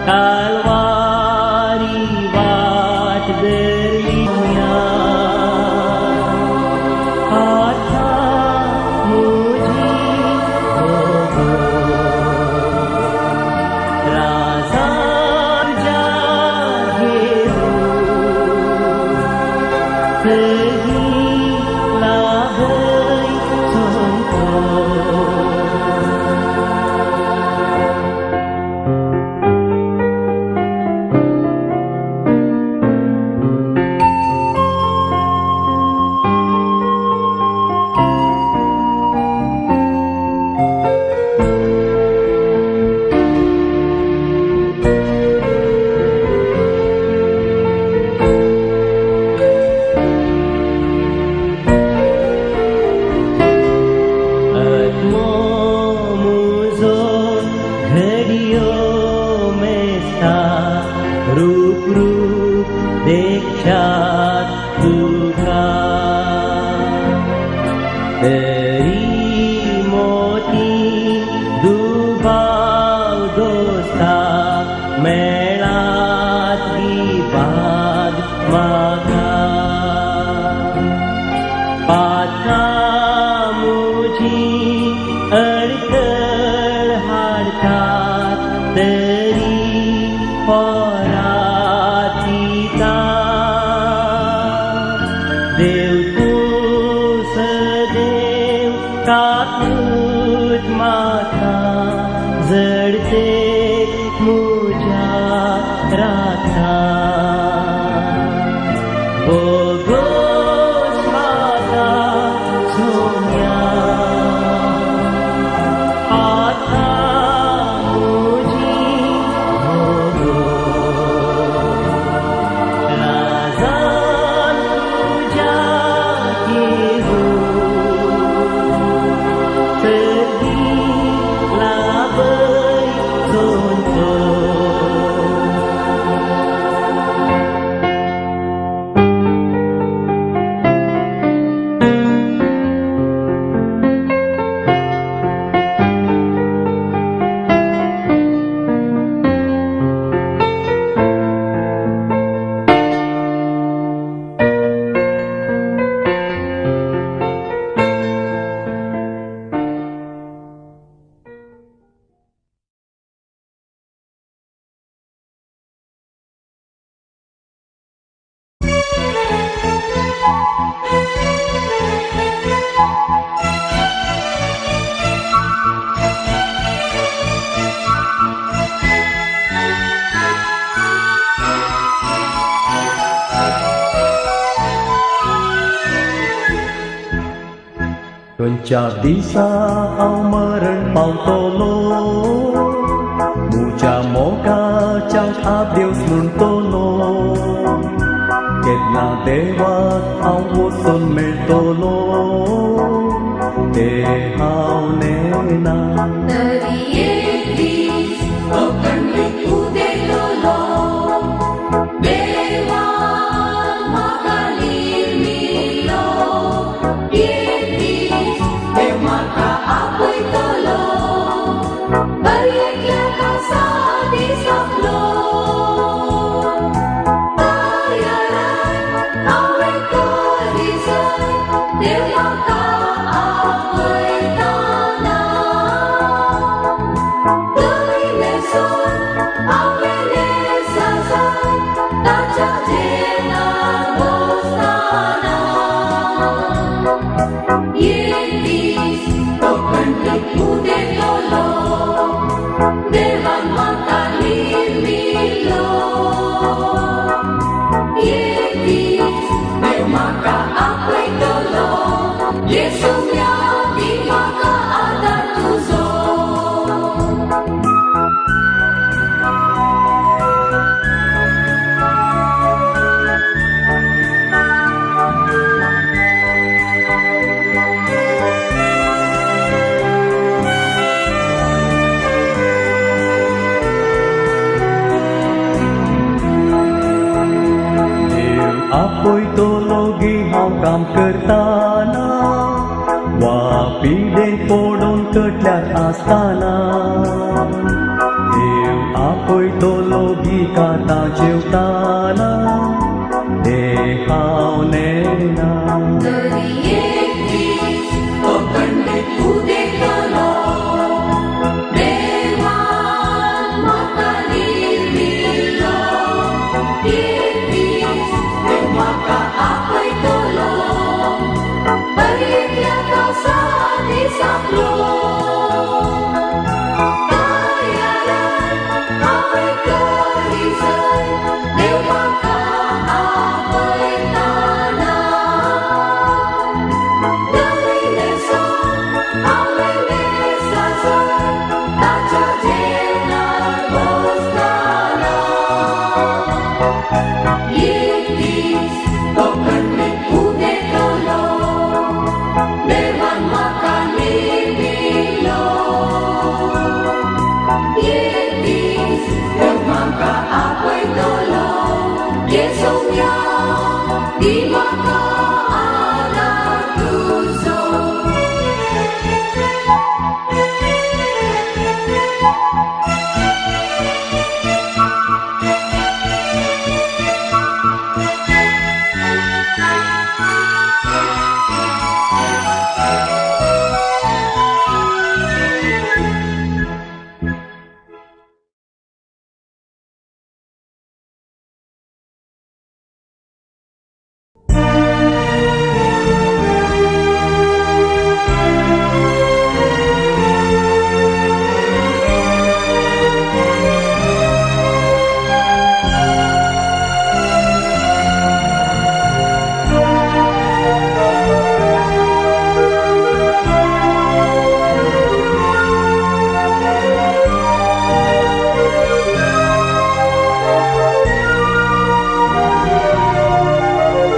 कालवारी वाट धरलिया आतां मुजी भोगो राजान जागेरू थंय लाभय सोंतो. रूप रूप देखशात तुका तरी मोती दुबाव दोस्ता मेळात गी बाग म्हाका पात्रां मुजी अडखळ हाडटात तरी परातीता देव तूं सदैव काकूट माता जडते मुज्या राखता बोगोस माता सोम्या आतां मुजी भोगो राजान तुज्या घेवू सर्दी लाभय सोंतो. खंयच्या दिसा हांव मरण पावतलो म्हज्या मोगाच्या आदेस म्हणटलो केन्ना देवाक हांव वचून मेळटलो तें हांव नेणा. तरी एक दीस कोंकणीत उदेतलो देवान म्हाका निर्मिल्लो एक दीस देव म्हाका आपयतलो दर एकल्या खासा दीस आपलो तयाराय हांवें करी जाय देव म्हाका आपयताना थंय न्हेसून हांवें न्हेसा जाय ताच्या जेवणाक बसताना एक दीस कोंकणीत उदेतलो देवान म्हाका निर्मिल्लो एक दीस देव म्हाका आपयतलो येशू दी म्हाका आदार तुजो. देव आपयतलो गी हांव काम करताना वा पिडेन पडून कटल्यार आसताना देव आपयतलो आपयतलो गितां जेवताना तें हांव नेणा. तरी एक दीस तो खंडीत उदेतलो, देवान म्हाका निर्मिल्लो. एक दीस देव म्हाका आपयतलो, दरेकल्याक सादी सापलो. तयाराय हांवें करी जाय, देव म्हाका आपयताना. एक दीस तो खंडीत उदेतलो, देवान म्हाका निर्मिल्लो. एक दीस देव म्हाका आपयतलो, ये सोम्या दी म्हाका आदार तुजो.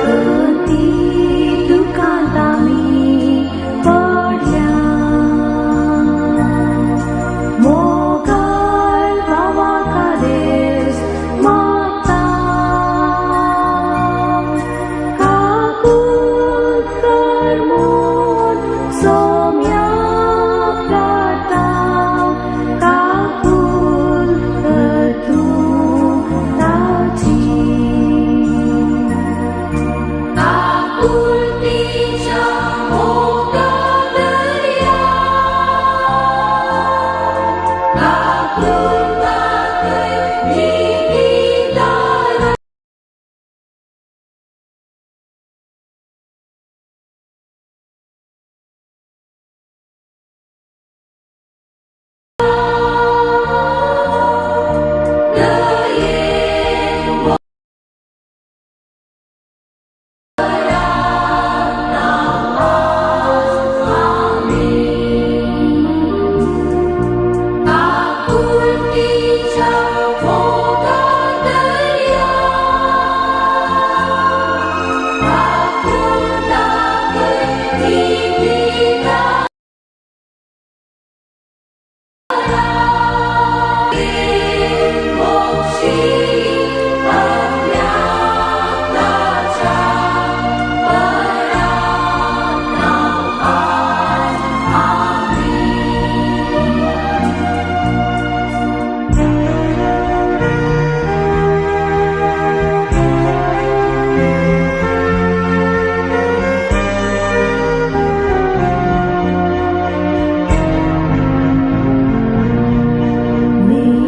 कती दुकांत आमी पडल्या, मोगाळ भावा कादेस मागता. काकूत कर म्हूण सोम्या प्रार्थना, काकूत कर तूं ताची. काकुळतीच्या मोगा दर्या, काकुळटाक निधिदारा. दयेन काकुळतीच्या मोगा दर्या, काकुळटाक निधिदारा. मोक्षी अज्ञाताच्या पराक्रम आज आमी.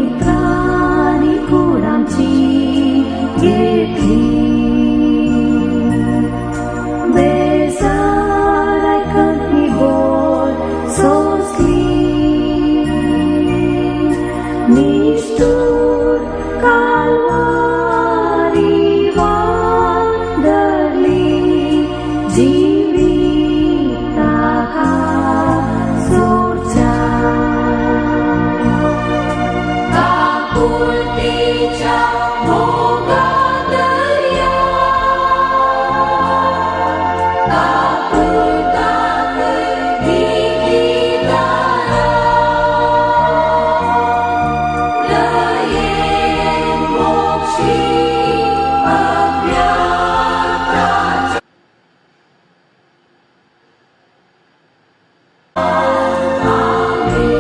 नेत्रांनी कूड आमची घेतली, बेजार आयकत निबोर सोंसली. निश्ठूर कालवारी वादरली, जिविताक सोडच्या. काकुळतीच्या मोगा दर्या, काकुळटाक निधिदारा. दयेन मोक्षी अव्यक्ताच्या आमी.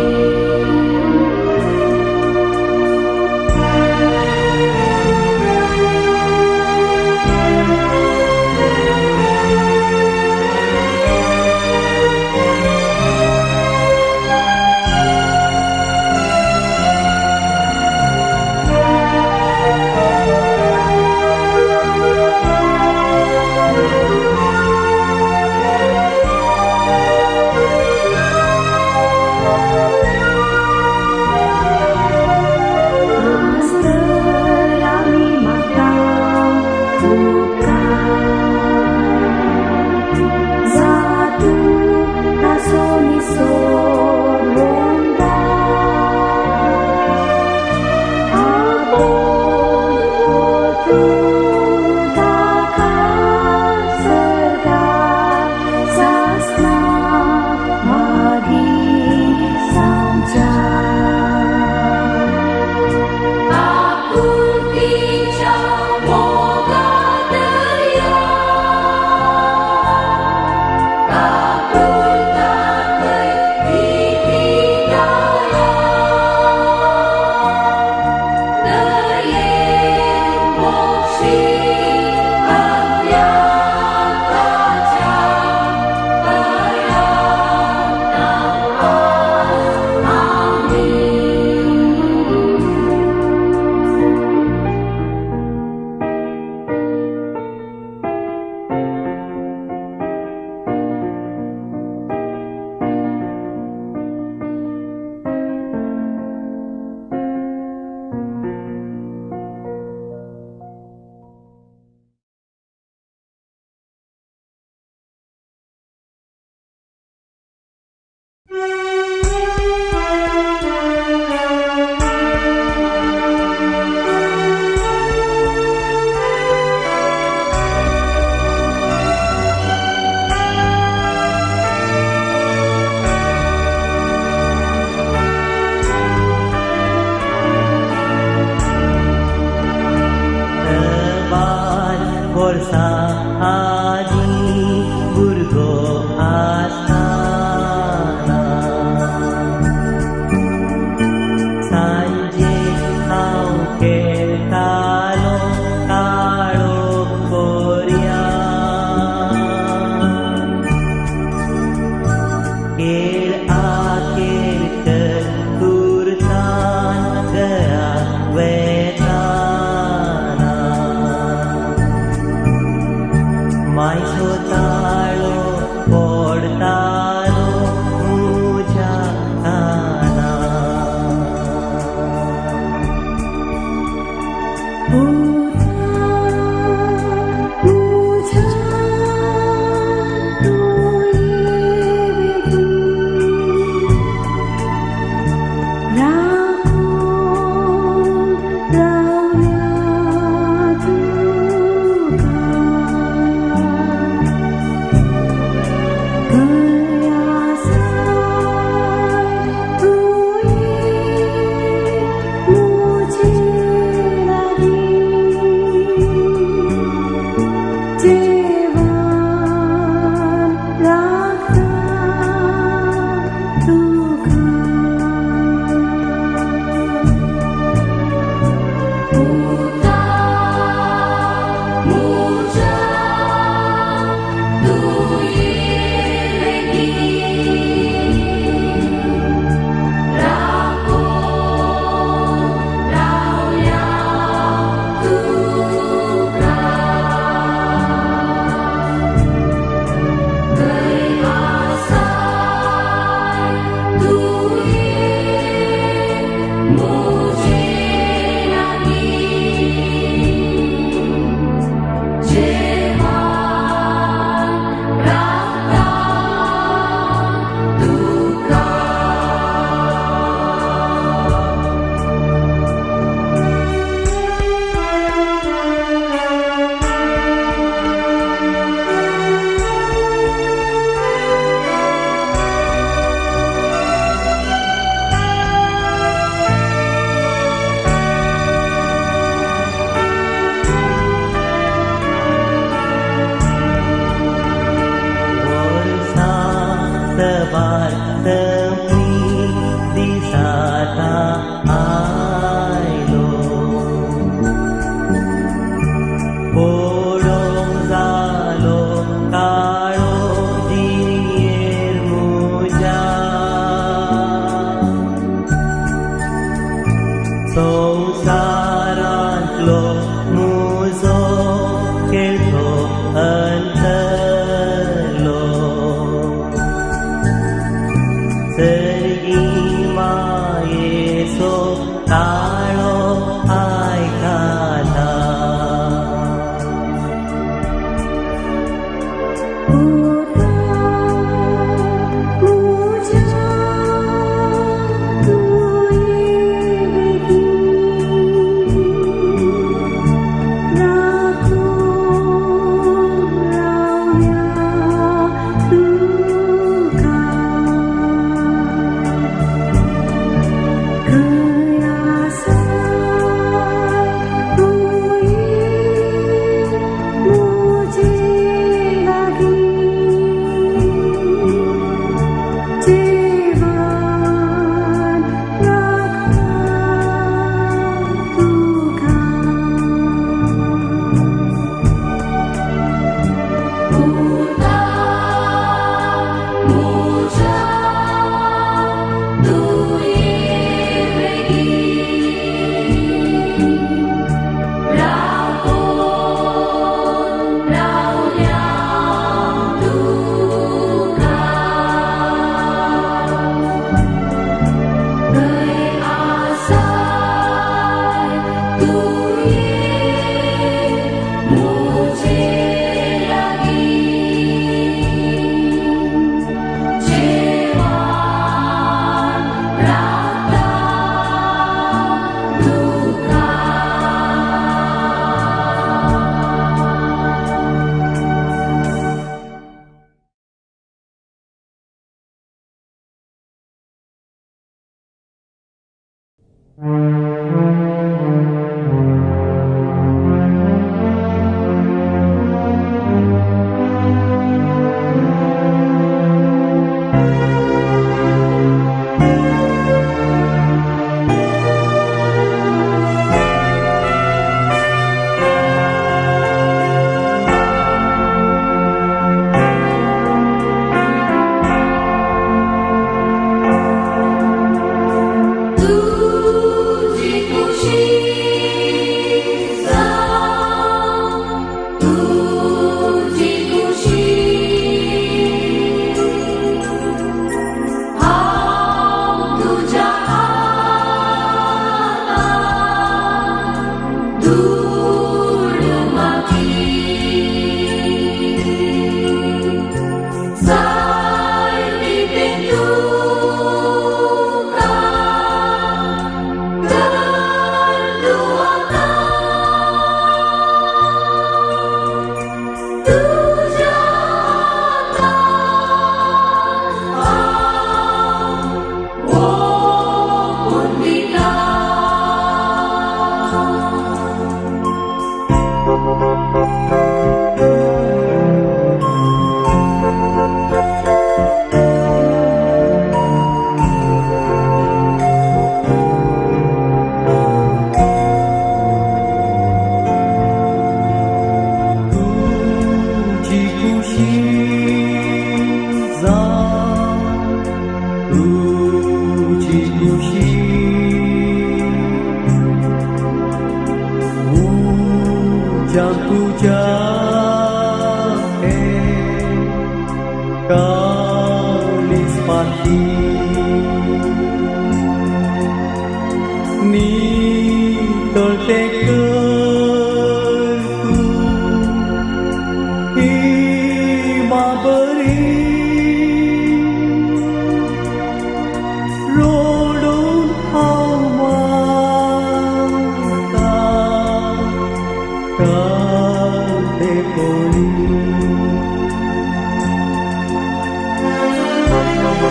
जातलो मुजो खेळतो अंतरलो सर्गी मायेचो ताळो आयकता.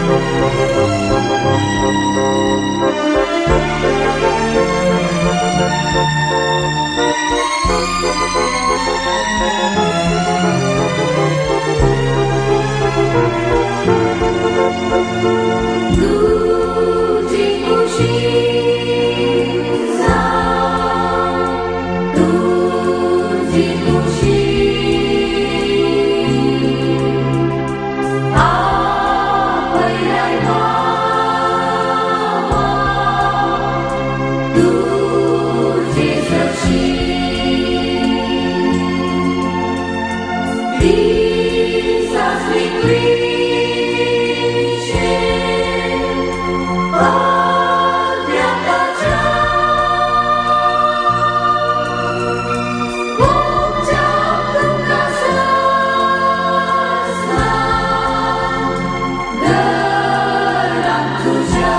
Thank you. अज्ञाताच्या मोगच्या तुका सजला घरांत तुज्या.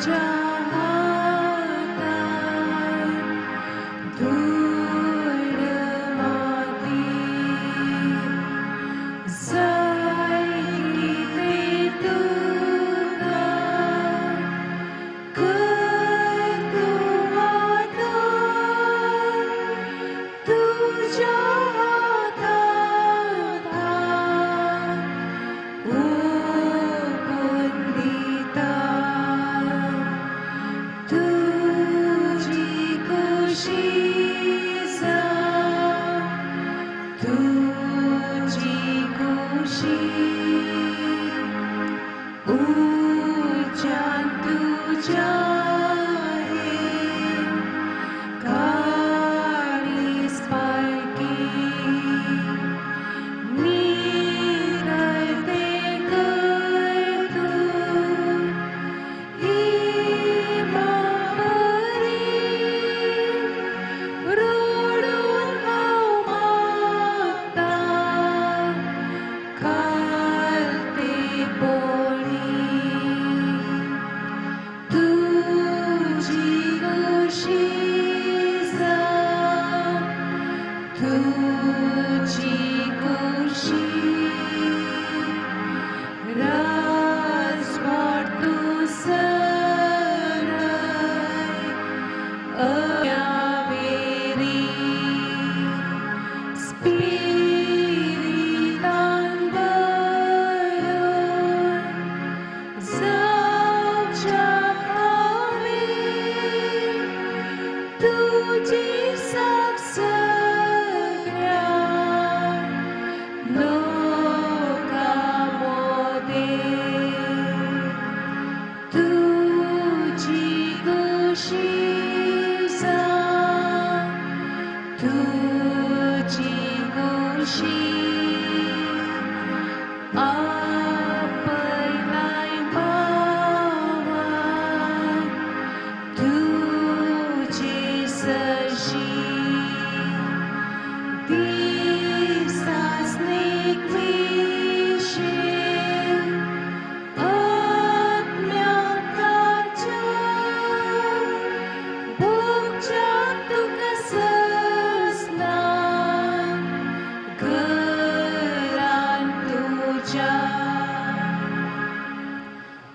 तुझ्या हातान धूळ माती जाय कितें तुका कर तूं आतां तुझ्या हातान ओंपून दिता तुजी खुशी जावं तुजी खुशी उज्यान तुज्या हें काळीज पालखी निरते कर तूं हिमापरी रडून हांव मागता कालते पोळी तुजी खुशी जावं तुजी खुशी राजवाट तूं सरय अयावेरी स्पिरितान भरून जावच्या आमी तुजी साक सगळ्या लोकां मोदें तुजी खुशी जावं तुजी खुशी आपयलाय भावान तुजे सरशी दिसासनीक विशें आत्म्याकाच्या भोगच्या तुका ससना घरान तुज्या.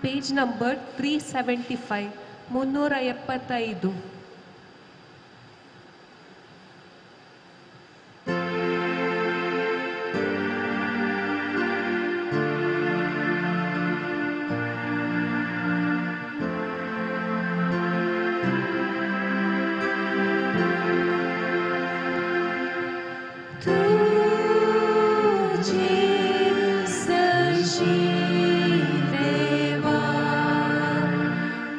Page number 375, 375. तुझी सरशी देवा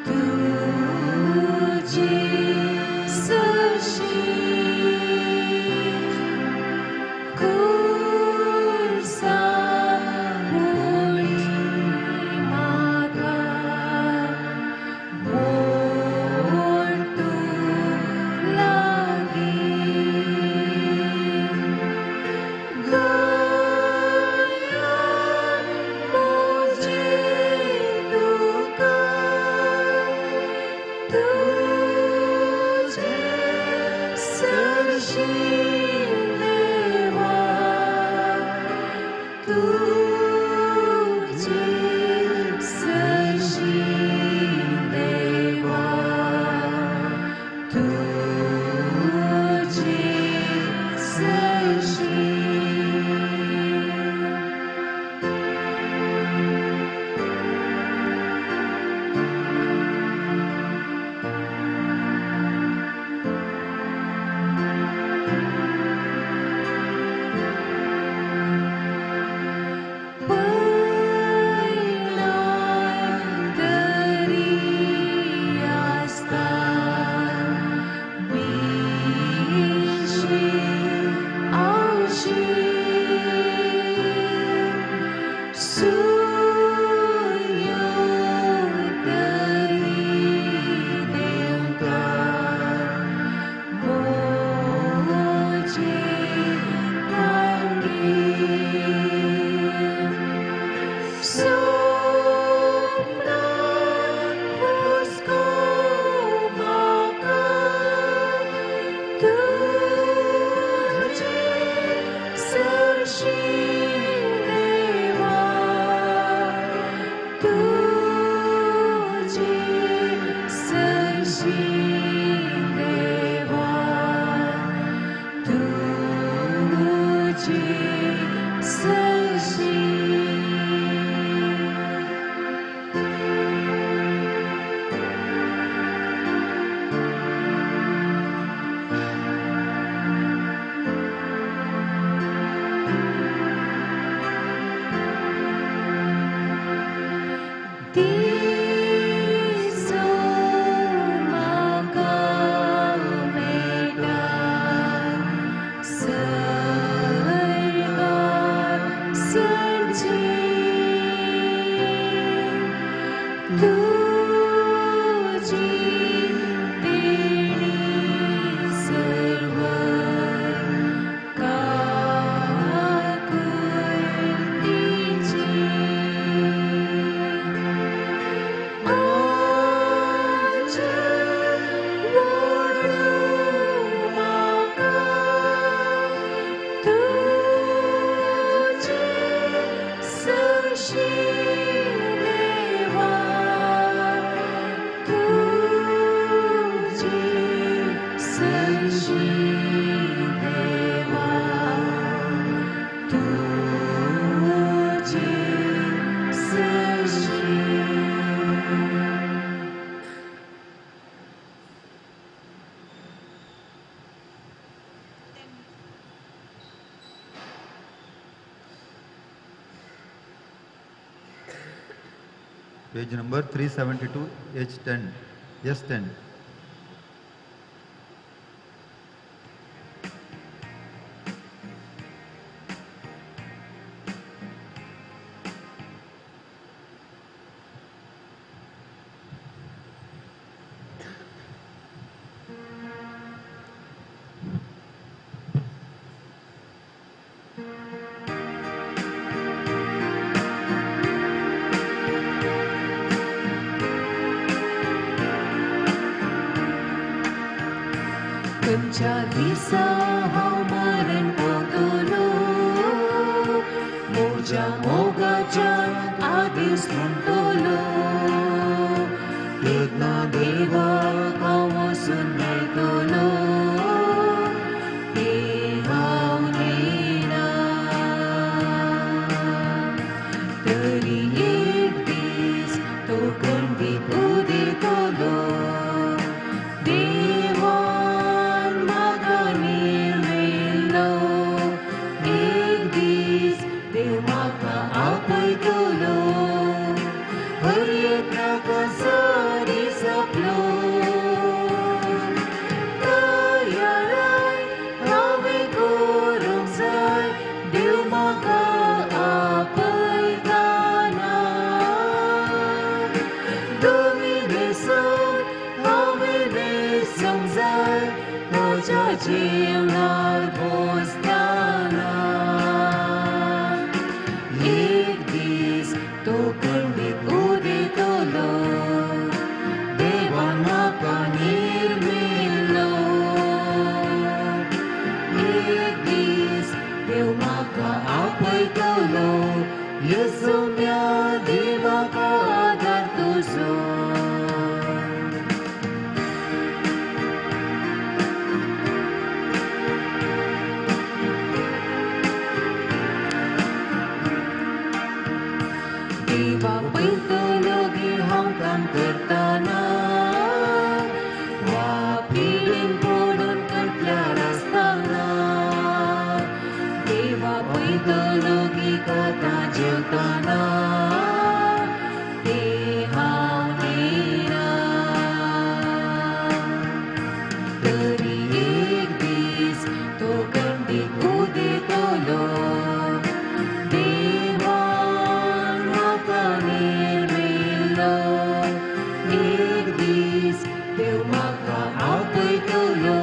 तुझी सरशी कुर्सा होळी म्हाका मोड तूं लागीं गया म्हजे तुका तुजे सरशी देवा तुजे सरशी देवा तुजे सरशी. Page number 372, H10, S10. खंयच्या दिसा हांव मरण पावतलो म्हज्या मोगाच्या आदेश म्हणटलो तेन्ना देवाक हांव वचून मेळटलो तें हांव नेणा. तरी एक दीस तो खंडीत उदेतलो देवान म्हाका निर्मिल्लो एक दीस देव म्हाका आपयतलो हर एकल्याक सारी सपलो तयाराय हांवें करूंक जाय देव म्हाका आपयतना दोनी न्हेसून हांवें न्हेसूंक जाय म्हज्या जिवनार भोसतना. एक दीस तो खंडीत उदेतलो देवान म्हाका निर्मिल्लो एक दीस देव म्हाका आपयतलो येसुम्या देवाक आदार तुजो. देवा पयतलो गी हांव काम करतना वा पिडीन पडून कंटल्यार आसतना देवा पयतलो गी कथा जेवतना तें हांव नेणा. तरी एक दीस तो खंडीत उदेतलो देवान म्हाका निर्मिल्लो एक दीस देव म्हाका आपयतलो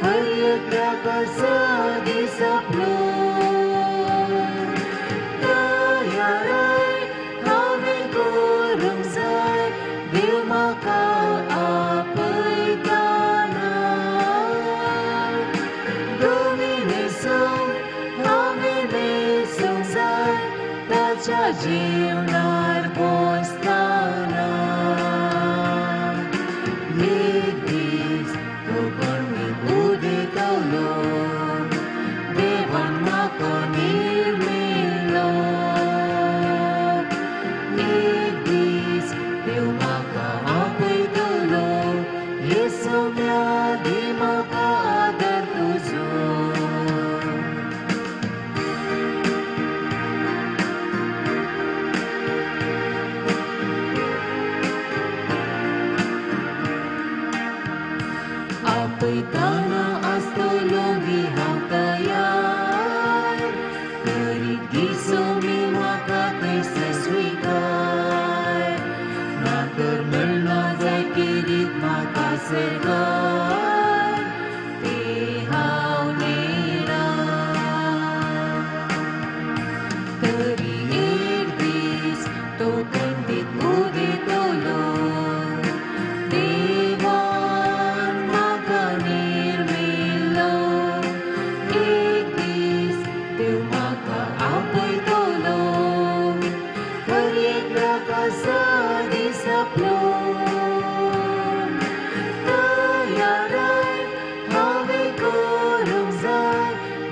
हर एकल्याक सादी सपलो तयाराय हांवें करूंक जाय देव म्हाका आपयतना दोनी न्हेसून हांवें न्हेसूंक जाय ताच्या जिवनार भोसतना. एक दीस तो खंडीत उदेतलो देवान म्हाका निर्मिल्लो एक दीस देव म्हाका आपयतलो येसुम्या देवाक आदार तुजो. आपयतना आसतलो गी हांव तयार करीत दिसोमी म्हाका थंयसर स्विकार ना तर मेळना जाय केरीत म्हाका सरकार तें हांव नेणा. तरी एक दीस तो खंडीत उदेतलो देवान म्हाका निर्मिल्लो एक दीस देव म्हाका आपयतलो हर एकल्याक सादी सपलो तयाराय हांवें करूंक जाय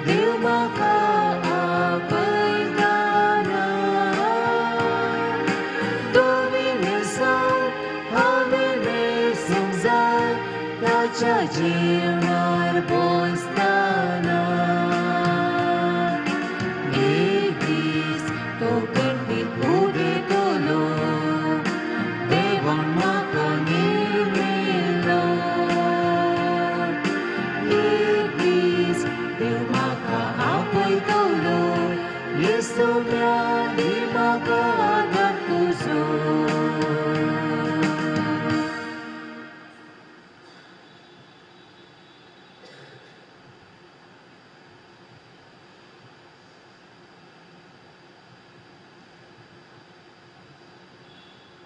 देव म्हाका आपयतना दोनी न्हेसून हांवें न्हेसूंक जाय ताच्या जिवनार भोसतना. एक दीस तो खंडीत उदेतलो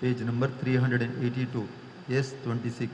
Page number 382, S26.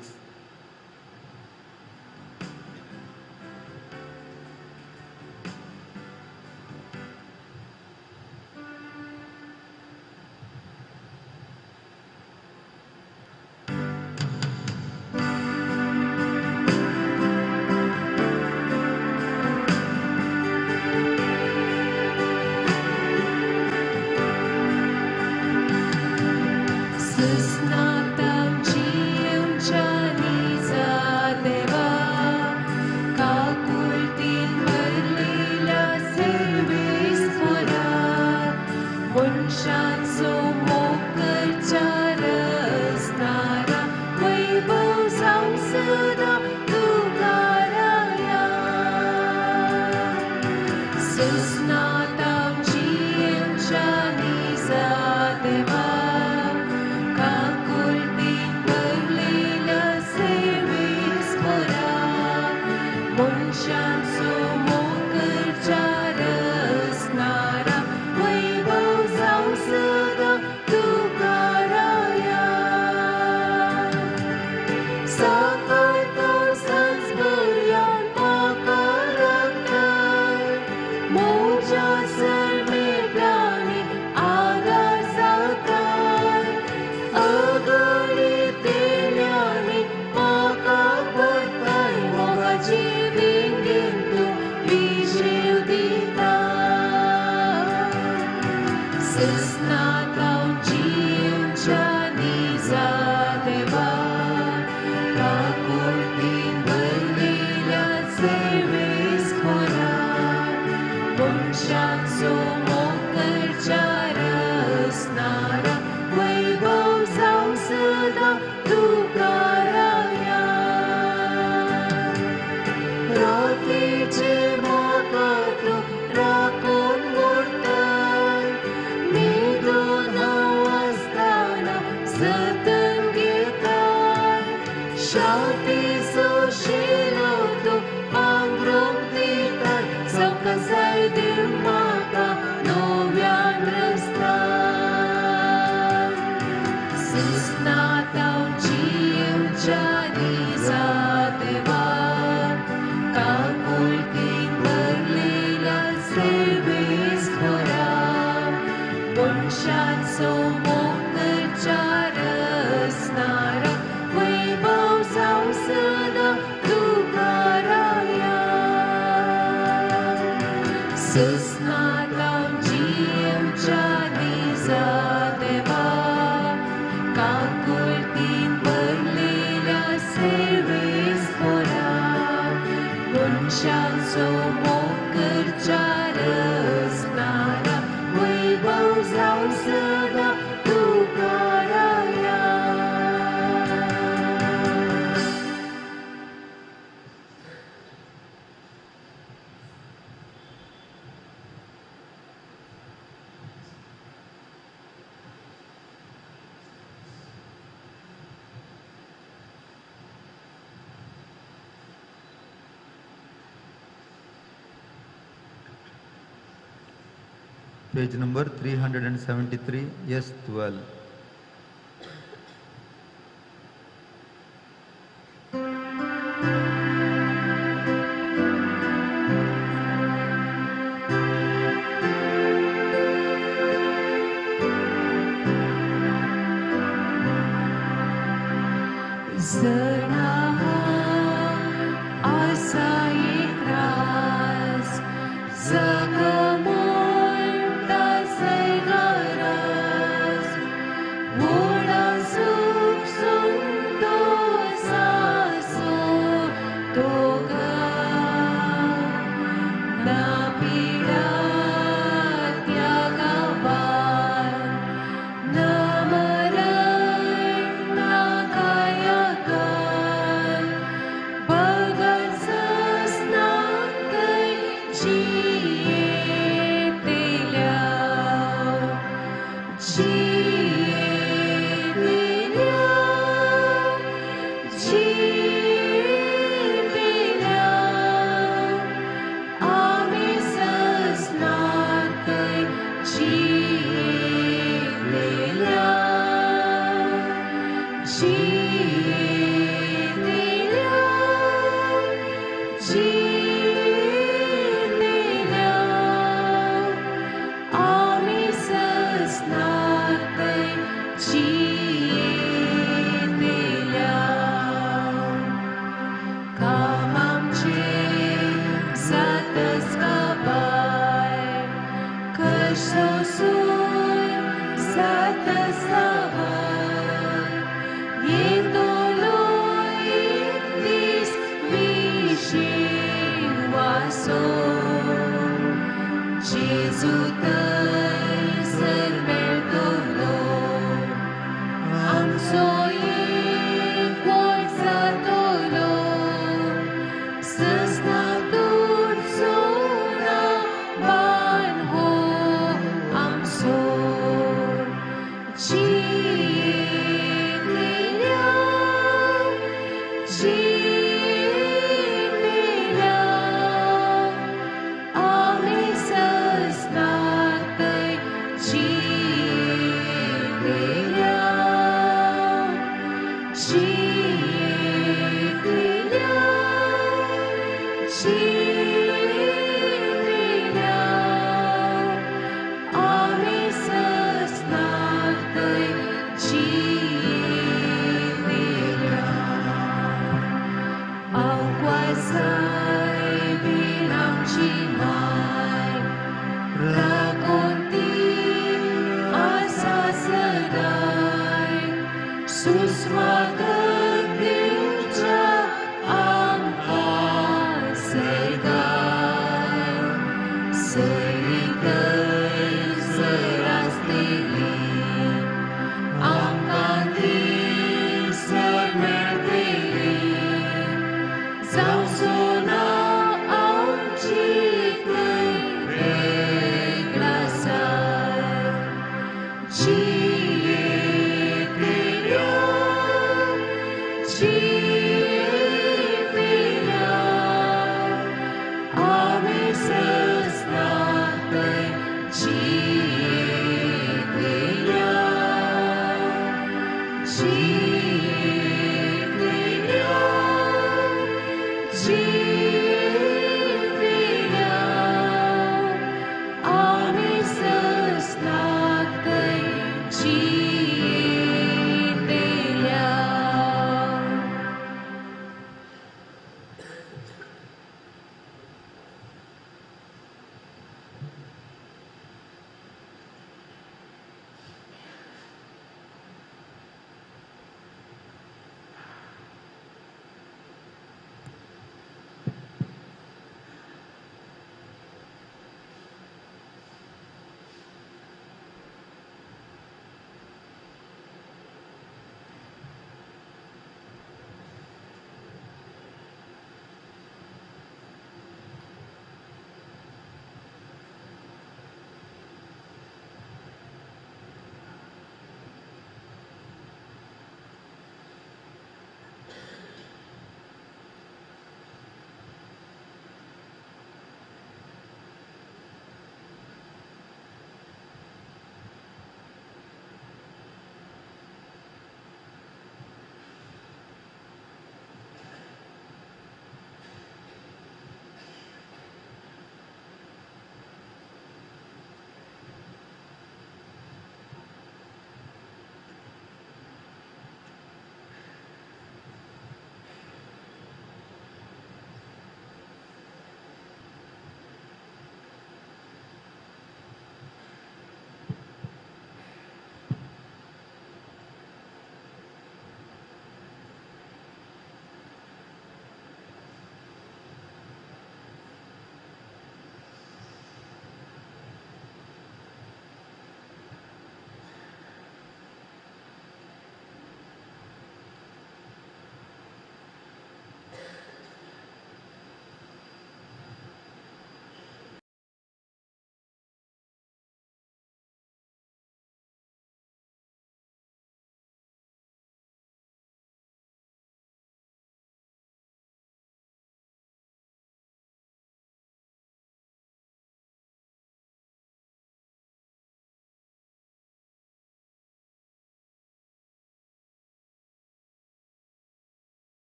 Page number 373, S12. Na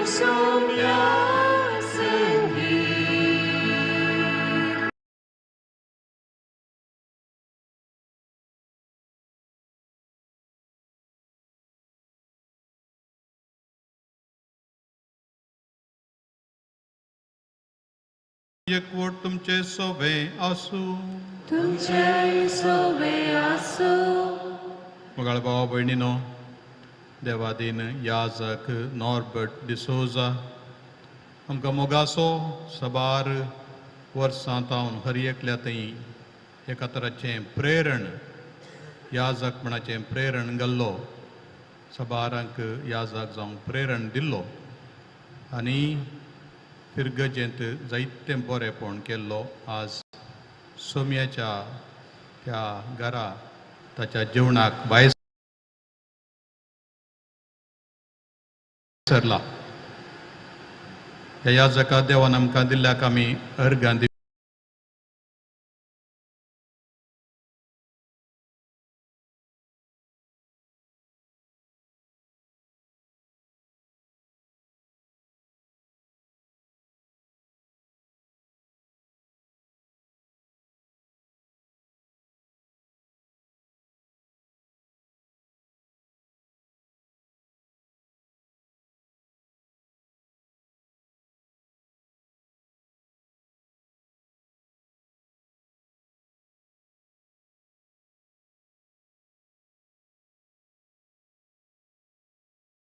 Soumya Singh. एकवट तुमचे सोबे आसूं. तुमचे सोबे आसूं. मोगाळ भावा भयणीनो, देवादीन याजक नॉर्बर्ट डिसोजा आमकां मोगासो सबार वर्सां तावन हर एकल्या थंय एका तराचें प्रेरण, याजकपणाचें प्रेरण घाल्लो, सबारांक याजक जावंक प्रेरण दिल्लो आनी फिरगजेंत जायतें बरेंपण केल्लो. आज सोम्याच्या त्या घरा ताच्या जेवणाक भायर सरला. ह्या याजका देवान आमकां दिल्ल्याक आमी अर्गां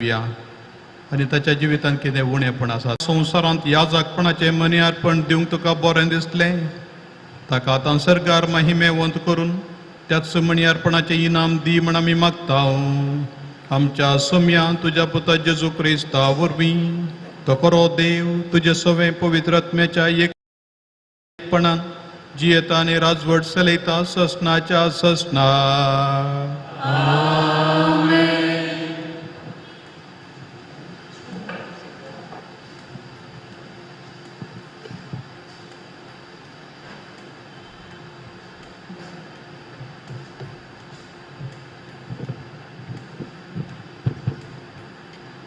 दिवया आनी ताच्या जिवितांत कितें उणेपण आसा. संवसारांत याजकपणाचें मनी अर्पण दिवंक तुका बरें दिसलें, ताका आतां सरकार महिमेवंत करून त्याच मणी अर्पणाचें इनाम दी म्हण आमी मागता. आमच्या सोम्या तुज्या पुता जेजू क्रिस्ता वरवीं तो खरो देव तुजे सवें पवित्र आत्म्याच्या एकपणान जियेता आनी राजवट चलयता ससनाच्या ससना.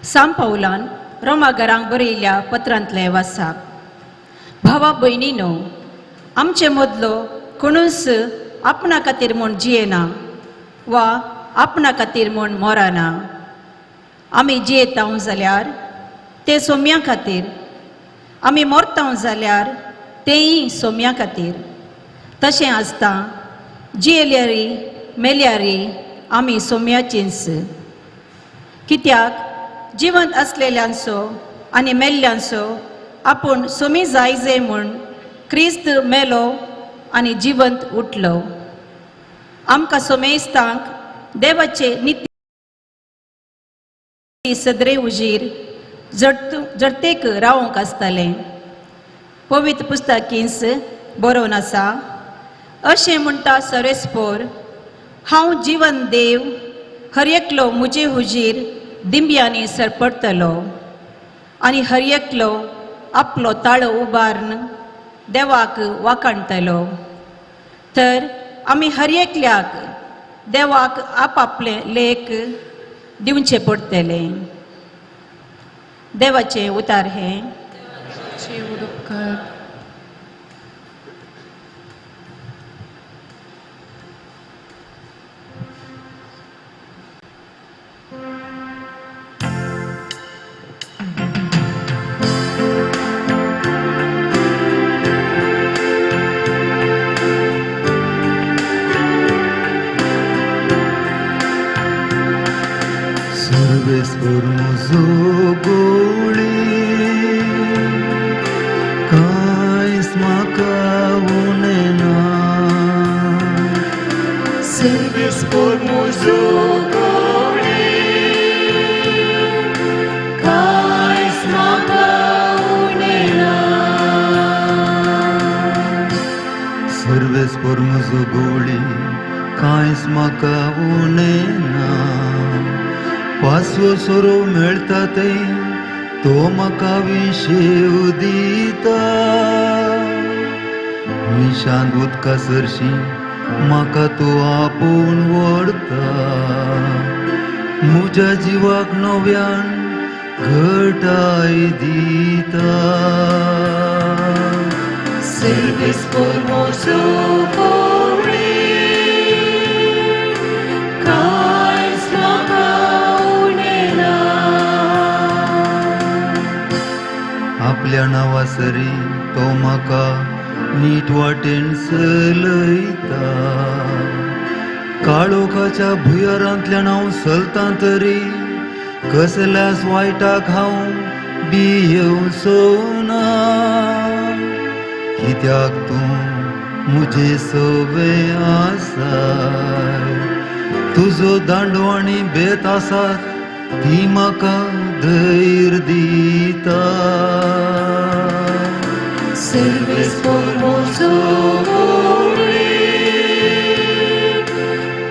साम पावलान रोमागरांक बरयल्ल्या पत्रांतलें वासाप. भावा भयणीनो, आमचे मदलो कोणूच आपणा खातीर म्हूण जियेना वा आपणा खातीर म्हूण मोराना. आमी जियेताव जाल्यार ते सोम्या खातीर, आमी मोरताव जाल्यार तेंय सोम्या खातीर. तशें आसता जियेल्यारी मेल्यारी आमी सोम्याचींच. कित्याक जिवंत आसलेल्यांचो आनी मेल्ल्यांचो आपूण सोमी जायजे म्हूण क्रिस्त मेलो आनी जिवंत उठलो. आमकां सोमेस्तांक देवाचे नित्य सदरे उजीर जडतेक रावंक आसतालें. पवित्र पुस्तकींस बरोवन आसा, अशें म्हणटा सरेस्पोर, हांव जिवन देव, हर एकलो म्हजे हुजीर दिंब्यांनी सरपडटलो आनी हर एकलो आपलो ताळो उबारून देवाक वाखाणटलो. तर आमी हर एकल्याक देवाक आपआपलें लेख दिवचें पडटलें. देवाचें उतार हें. सर्वेस्पर म्हजो गोळी कांयच म्हाका उणें ना. सर्वेस्पर म्हजो गोळी कांयच म्हाका उणें ना. सर्वेस्पर म्हजो गोळी कांयच म्हाका उणें ना. पासवो सोरो मेळटा थंय तो म्हाका विशेव दिता. विशांत उदका सरशी म्हाका तो आपोवन व्हरता. म्हज्या जिवाक नव्यान घटाय दिता. सर्वेस्पर म्हजो गोळी कांयच म्हाका उणें ना. आपल्या नांवा सरी तो म्हाका नीट वाटेन चलयता. काळोखाच्या भुंयारांतल्यान हांव चलतां तरी कसल्याच वायटाक हांव भियेवचो ना, कित्याक तूं म्हजे सवे आसाय. तुजो दांडो आनी बेत आसात ती म्हाका धैर्य दिता. Serves formoso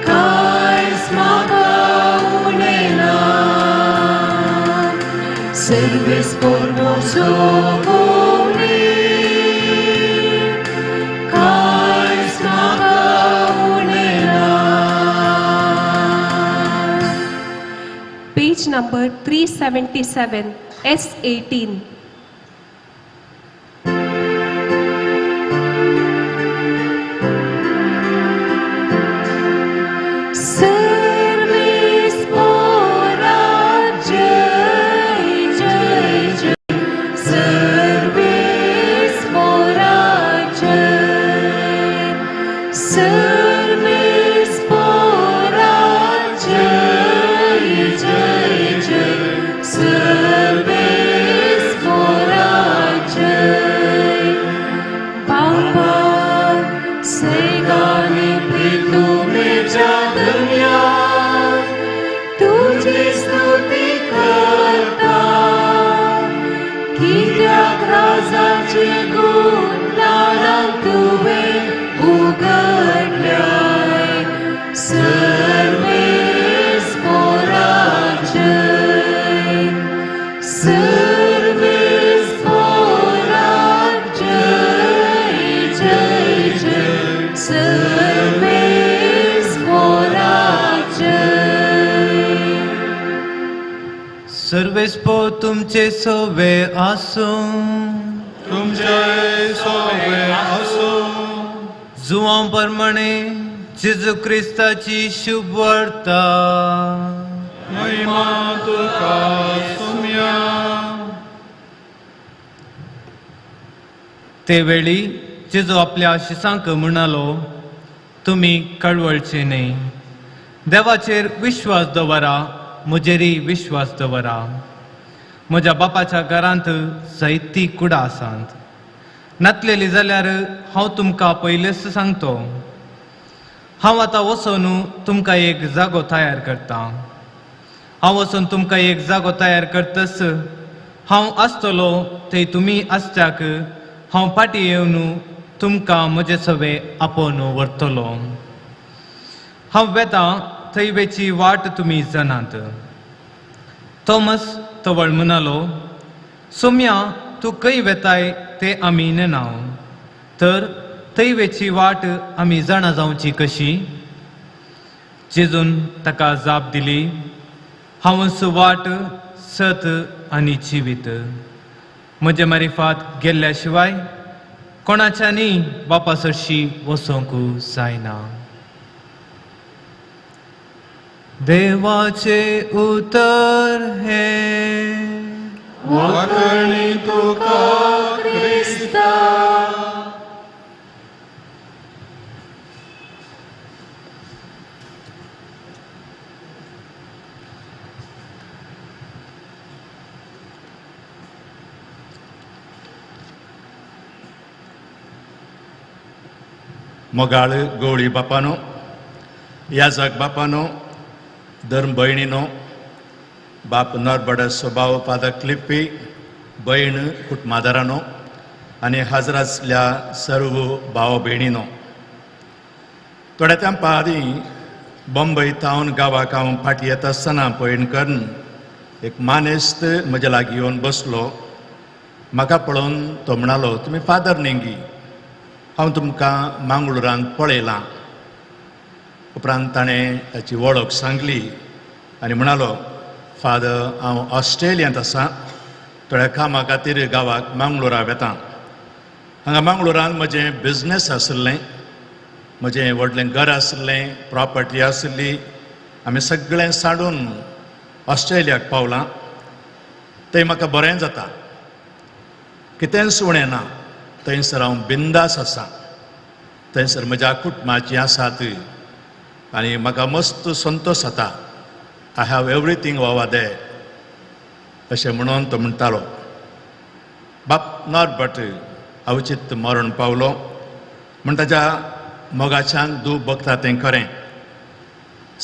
कांयच म्हाका उणें ना. Serves formoso कांयच म्हाका उणें ना. Page number 377, S18. Serves पोराक जय जय जय. सर्वेस पोराक जय. सर्वेस पोराक जय जय जय. सर्वेस पोराक जय. बाबा सेगाने प्रीतुमेच्या धन्यात तुजी स्तुती करता, कित्याक राजाचे गुण दारान तुवें उगडल्याय. सर्वेस पोराक जय. सर्वेस पोराक जय जय जय. सर्वेस पोराक जय. सर्वेस्पो तुमचे सोवे आसूं. तुमचे सोवे आसूं. जुवां प्रमाणे जेजू क्रिस्ताची शुभ वार्ता. महिमा तुका सुम्या. ते वेळी जेजू आपल्या शिसांक म्हणालो, तुमी कळवळचे न्हय. देवाचेर विश्वास दवरा, म्हजेरय विश्वास दवरा. म्हज्या बापाच्या घरांत जायती कुडां आसात. नातलेली जाल्यार हांव तुमकां पयलेच सांगतो. हांव आतां वचून तुमकां एक जागो तयार करता. हांव वचून तुमकां एक जागो तयार करतच हांव आसतलो थंय तुमी आसच्याक हांव फाटीं येवन तुमकां म्हजे सवे आपोवन व्हरतलो. हांव वेतां थंय वेची वाट तुमी जाणात. थॉमस तवळ म्हणालो, सोम्या तूं खंय वेताय तें आमी नेणाव, तर थंय वेची वाट आमी जाणा जावची कशी? जेजून ताका जाप दिली, हांवच वाट, सत आनी जिवीत. म्हजे मारिफात गेल्ल्या शिवाय कोणाच्यानी बापा सरशी वचोंक जायना. देवाचे उतर हें. वाकणी तुका क्रिस्ता. मोगाळ गवळी बापानो, याजक बापानो, धर्म भयणीनो, बाप नॉर्बड स्वभाव फादर क्लिप्पी, भयण कुटुंबादारानो आनी हाजर आसल्या सर्व भाव भयणीनो. थोड्या तेंपा आदीं बंबय थावन गांवाक हांव फाटीं येता आसतना पयण करून एक मानेस्त म्हज्या लागीं येवन बसलो. म्हाका पळोवन तो म्हणालो, तुमी फादर न्ही, हांव तुमकां मांगलोरांत पळयलां. उपरांत ताणें ताची वळख सांगली आनी म्हणालो, फादर हांव ऑस्ट्रेलियांत आसा, थोड्या कामा खातीर गांवाक मांगलोरा वेता. हांगा मांगलोरांत म्हजें बिजनेस आशिल्लें, म्हजें व्हडलें घर आशिल्लें, प्रॉपर्टी आशिल्ली. आमी सगळें साडून ऑस्ट्रेलियाक पावलां. थंय म्हाका बरें जाता, कितेंच उणें ना. थंयसर हांव बिंदास आसा, थंयसर म्हज्या कुटुंबाचीं आसात आनी म्हाका मस्त संतोश जाता. I have everything over there अशें म्हणून तो म्हणटालो. बाप नॉर्बर्ट अवचित मरण पावलो म्हण ताच्या मोगाच्यान दूख भोगता तें खरें.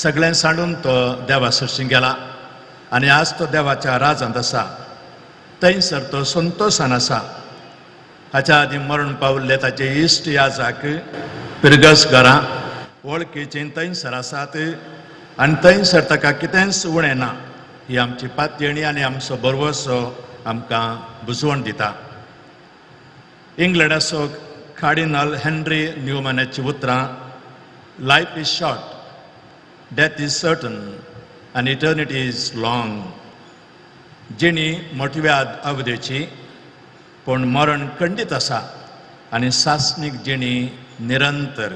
सगळें सांडून तो देवा सरशीं गेला आनी आज तो देवाच्या राजांत आसा. थंयसर तो संतोशान आसा. हाच्या आदीं मरण पावल्ले ताचे इश्ट याजाक पिरगस घरां वळखीचीं थंयसर आसात आनी थंयसर ताका कितेंच उणें ना. ही आमची पातयेणी आनी आमचो भरवसो आमकां बुजवण दिता. इंग्लंडाचो कार्डिनल हेनरी न्यूमनाची उतरां, life is short, death is certain आनी इटर्निटी is long. जिणी मोटव्या अवधेची पूण मरण खंडीत आसा आनी सासणीक जिणी निरंतर.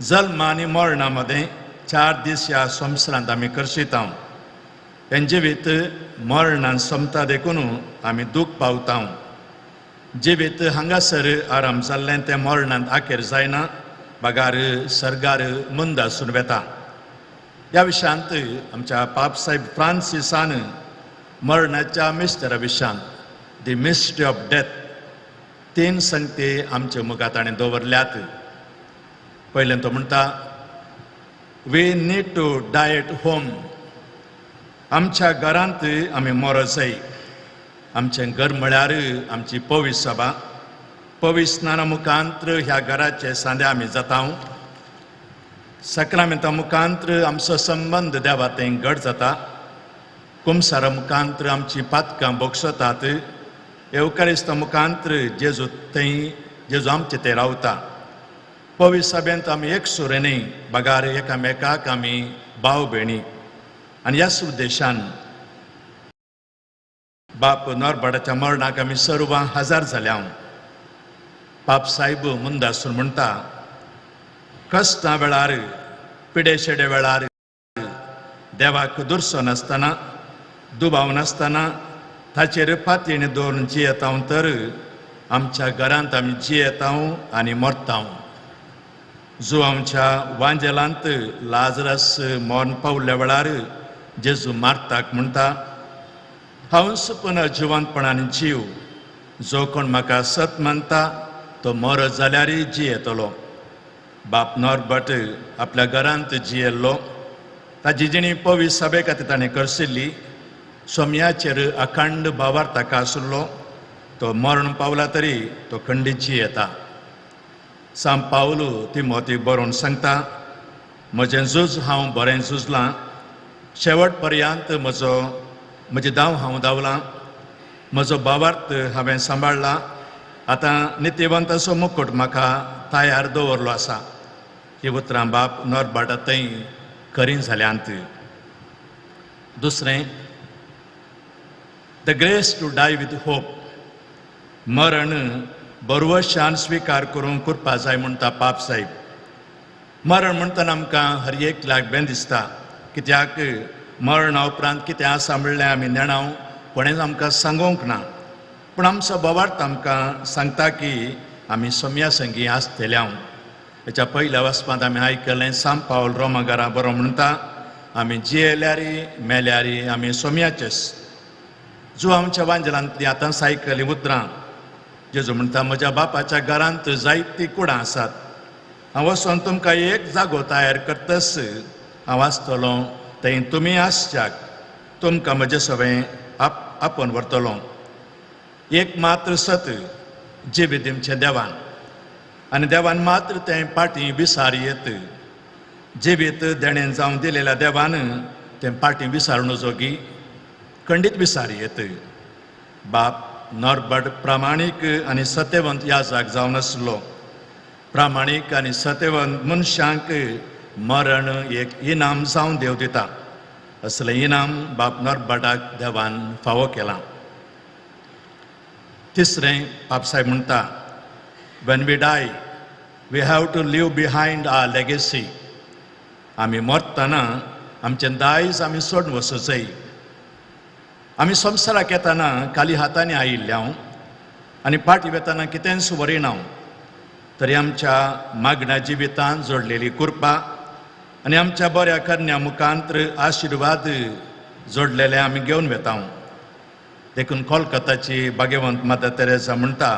जल्म आनी मरणा मदें 4 दीस ह्या संवसारांत आमी करशिता. हें जिवीत मरणान सोंपता देखून आमी दूख पावता. जिवीत हांगासर आराम जाल्लें तें मरणांत आखेर जायना, बगार सर्गार मंद आसून वेता. ह्या विशयांत आमच्या पापसाहेब फ्रांसिसान मरणाच्या मिस्टरा विशयांत the mystery of death 3 संगती आमचे मुखार ताणें दवरल्यात. पयलें तो म्हणटा, we need to die at home. आमच्या घरांत आमी मरो जाय. आमचें घर म्हळ्यार आमची पवित्र सभा. पवित्र स्नाना मुखांत्र ह्या घराचे सांदे आमी जाता. सक्रामेंता मुखांत्र आमचो संबंद देवा थंय घट जाता. कुमसारा मुखांत्र आमची पातकां बोगसतात. येवकारिस्ता मुखांत्र जेजू थंय जेजू आमचे थंय रावता. पवित्र सभेंत आमी एकसुरे न्हय, बगार एकामेकाक आमी भाव भयणी. आनी ह्याच उद्देशान बाप नॉर्बर्टाच्या मरणाक आमी सर्वां हजार जाल्या. पाप साहेब मुंदासून म्हणटा, कश्टां वेळार पिडेशेडे वेळार देवाक दुरसो नासतना दुबाव नासतना ताचेर पातयेणी दवरून जियेता तर आमच्या घरांत आमी जियेता आनी मरता. जो आमच्या वांजेलांत लाजरस मरण पावल्या वेळार जेजू मार्ताक म्हणटा, हांवच पुनः जिवंतपणान जीव, जो कोण म्हाका सत मानता तो मरत जाल्यारय जियेतलो. बाप नॉर्बर्ट आपल्या घरांत जियेल्लो. ताजी जिणी पवित्र सभे खातीर ताणें करशिल्ली. सोम्याचेर अखंड भावार ताका आशिल्लो. तो मरण पावला तरी तो खंडीत जियेता. सांत पावलू तिमोती बरोवन सांगता, म्हजें झूज हांव बरें झुजलां, शेवट पर्यंत म्हजी धांव हांव धांवलां, म्हजो भावार्थ हांवें सांबाळ्ळा. आतां नितीवंताचो मुकुट म्हाका तयार दवरलो आसा. ही उतरां बाप नॉर्बर्टा थंय खरीं जाल्यांत. दुसरें, the grace to die with hope. मरण बरवशान स्विकार करूंक करपा जाय म्हणटा पाप साहेब. मरण म्हणटना आमकां हर एक लाग बेन दिसता, कित्याक मरणा उपरांत कितें आसा म्हणलें आमी नेणाव, कोणेंच आमकां सांगूंक ना. पूण आमचो भावार्थ आमकां सांगता की आमी सोम्या संगी आसतले. हेच्या पयल्या वाचपांत आमी आयकलें, सांत पावल रोमा घरा बरो म्हणटा, आमी जियेल्यारी मेल्यारी आमी सोम्याचेच. जो आमच्या वांजेलांतली आतां आयकली उतरां, जेजू म्हणटा, म्हज्या बापाच्या घरांत जायतीं कुडां आसात, हांव वचोन तुमकां एक जागो तयार करतस हांव आसतलो थंय तुमी आसच्याक तुमकां म्हजें सगळें आपोवन व्हरतलो. एक मात्र सत जिवीत दिवचें देवान आनी देवान मात्र तें पाटी विसार येत. जिवीत देणें जावन दिलेल्या देवान तें पाटी विसारून जोगी खंडीत विसार येत. बाप नॉर्बर्ट प्रामाणीक आनी सत्यवंत याजाक जावन आसलो. प्रामाणीक आनी सत्यवंत मनशांक मरण एक इनाम जावन देव दिता. असलें इनाम बाप नॉर्बर्टाक देवान फावो केलां. तिसरें, पापसाहेब म्हणटा, when we die we have to leave behind our legacy. आमी मरतना आमचें दायज आमी सोडून वचूंक. आमी संवसाराक येतना खाली हातांनी आयिल्ले हांव आनी फाटीं वेतना कितेंच वरिना, तरी आमच्या मागण्या जिवितांत जोडलेली कृपा आनी आमच्या बऱ्या करण्या मुखांत आशिर्वाद जोडलेले आमी घेवन वेता. देखून कोलकाताची भाग्यवंत माता तेरेसा म्हणटा,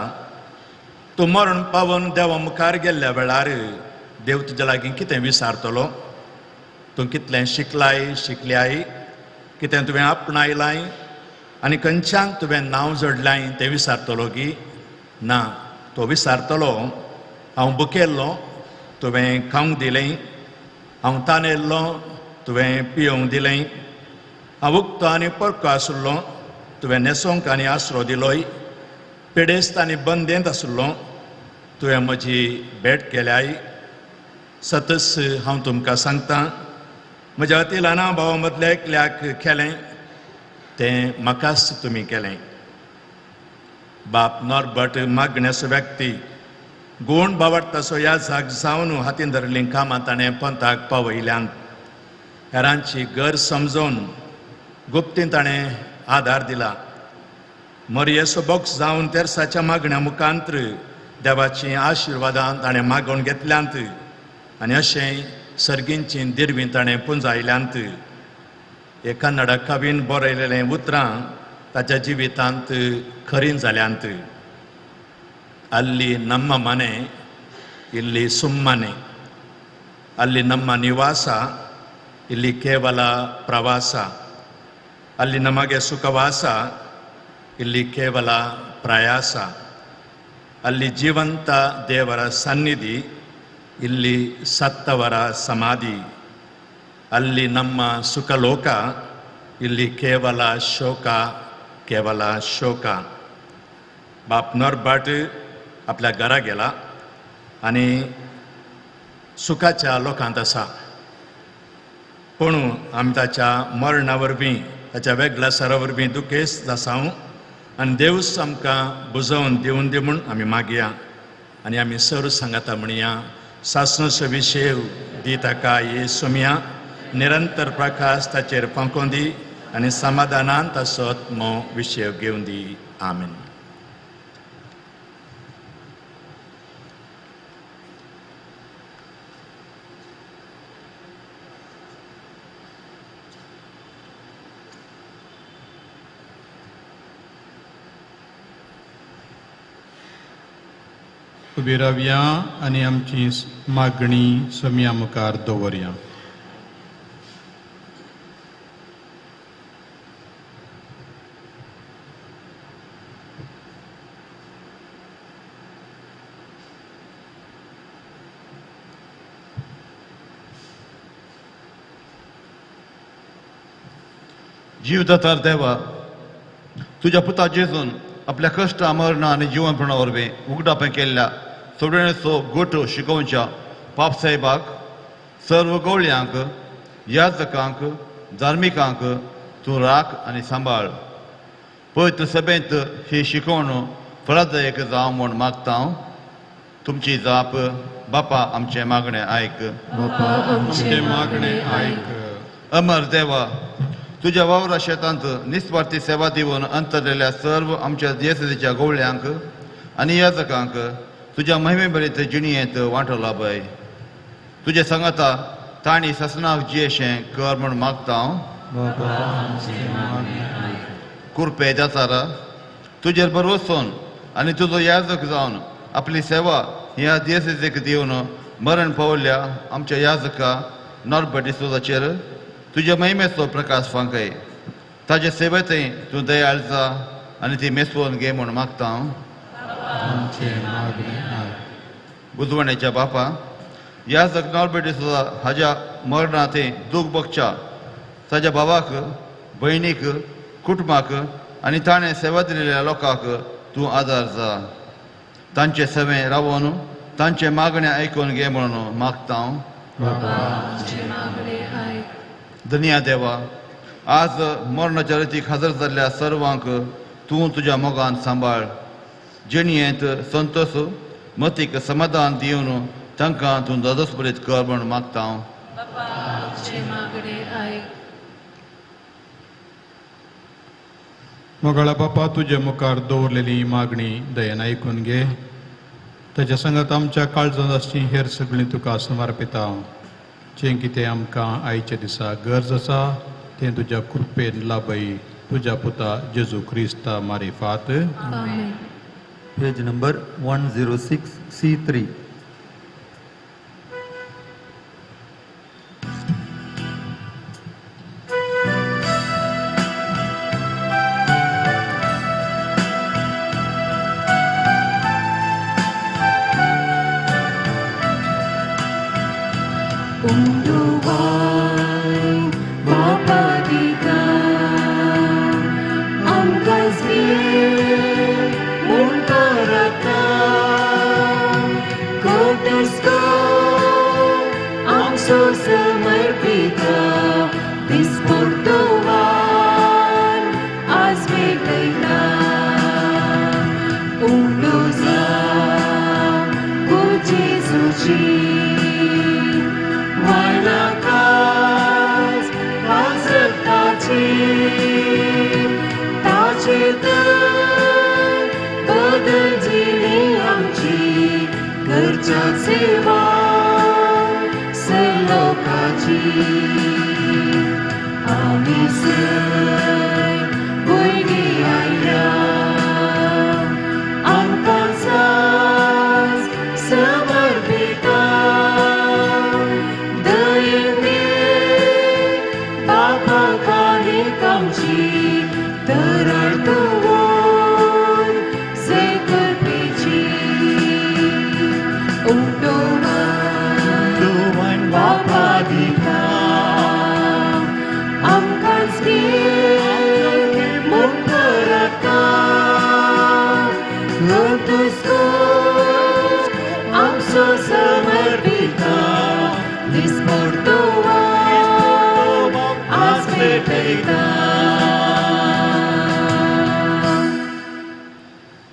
तूं मरण पावून देवा मुखार गेल्ल्या वेळार देव तुज्या लागीं कितें विचारतलो? तूं कितलें शिकलाय शिकल्याय, कितें तुवें आपणायलाय आनी खंयच्यान तुवें नांव जोडलाय तें विचारतलो की ना? तो विचारतलो, हांव भुकेल्लो तुवें खावंक दिलें, हांव तानेल्लो तुवें पियोवंक दिलें, हांव उक्तो आनी परको आशिल्लो तुवें न्हेसोंक आनी आसरो दिलोय, पिडेस्त आनी बंदेंत आशिल्लो तुवें म्हजी भेट केल्याय. सतच हांव तुमकां सांगता, म्हज्या अती ल्हाना भावा मदल्या एकल्याक केलें तें म्हाकाच तुमी केलें. बाप नॉर्बर्ट मागण्याचो व्यक्ती, गुण बावडटासो ह्या जाग जावन हातीन धरलीं कामां ताणें पंथाक पावयल्यान. हेरांची गरज समजून गुप्तीन ताणें आदार दिला. मरयेचो बोक्स जावन तेरसाच्या मागण्या मुखांत देवाचीं आशिर्वादां ताणें मागोवन घेतल्यांत आनी अशें सर्गींची दिरवीं ताणें पुंजायल्यांत. हे कन्नडा कवीन बरयलेलें उतरां ताच्या जिवितांत खरीं जाल्यांत. अल्ली नम्म मने इल्ली सुम्मने, अल्ली नम्म निवासा इल्ली केवल प्रवासा, अल्ली नಮಗೆ सुखवास इल्ली केवल प्रयास, अल्ली जीवंत देवರ ಸನ್ನಿಧಿ ಇಲ್ಲಿ ಸತ್ತವರ ಸಮಾಧಿ, ಅಲ್ಲಿ ನಮ್ಮ ಸುಖಲೋಕ ಇಲ್ಲಿ ಕೇವಲ ಶೋಕ केवल शोक. बाप नॉर्बर्ट आपल्या घरा गेला आनी सुखाच्या लोकांत आसा, पूण आमी ताच्या मरणा वरवीं ताच्या वेगळ्या सरा वरवीं दुखेस्त आसा आनी देवूच आमकां बुजोवन दिवन दी म्हूण आमी मागया. आनी आमी सर सांगाता म्हणया, सासणचो विशेव दी ताका ये सोमया, निरंतर प्रकाश ताचेर फांकोवन दी आनी समाधानान ताचो आत्मो विशेव घेवन दी. आमेन. उबी रावया आनी आमची मागणी सोमया मुखार दवरया. जीवदातार देवा, तुज्या पुता जेजून आपल्या कश्ट मरण आनी जिवनपणा वरवीं उगडापें केल्ल्या सोडण्याचो गोट शिकोवच्या पापसाहेबाक, सर्व गवळयांक, याजकांक, धार्मिकांक तूं राख आनी सांबाळ. पवित्र सभेंत ही शिकवण फळादायक जावं म्हूण मागता हांव. तुमची जाप बापा आमचें मागणें आयक. बापा आमचें मागणें आयक. अमर देवा, तुज्या वावरा शेतांत निस्वार्थी सेवा दिवन अंतरलेल्या सर्व आमच्या देसाच्या गवळ्यांक आनी याजकांक तुज्या महिमेभरीत जिणयेंत वांटो लाभय. तुजे सांगाता तांणी सासणाक जियेशें कर म्हूण मागता हांव. कुरपे दातारा, तुजेर भरवसून आनी तुजो याजक जावन आपली सेवा ह्या देसेक दिवन मरण पावल्या आमच्या याजका नॉर्बर्ट डिसोजाचेर तुज्या महिमेचो प्रकाश फांकय. ताजे सेवेंतय तूं दयाळ जा आनी ती मेसवून घे म्हूण मागता हांव. बुजवणेच्या बापा, याजक नॉर्बर्ट डिसोजा हाज्या मरणांत दूख भोगच्या ताज्या भावाक, भयणीक, कुटुंबाक आनी ताणें सेवा दिलेल्या लोकांक तूं आदार जा. तांचे सेवे रावून तांचे मागणें आयकून घे म्हणून मागता हांव. धन्या देवा, आज मरणाच्या रितीक हजर जाल्ल्या सर्वांक तूं तुज्या मोगान सांबाळ. जिणयेंत संतोष, मतीक समाधान दिवन तांकां तूं दादोसभरीत कर म्हूण मागता हांव. मोगाळा बापा, तुजे मुखार दवरलेली मागणी दयेन आयकून घे. ताच्या सांगात आमच्या काळजांत आसची हेर सगळीं तुका समर्पिता. जें कितें आमकां आयच्या दिसा गरज आसा तें तुज्या कृपेन लाभय. तुज्या पुता जेजू क्रिस्ता मारिफात. Page number 106 C3.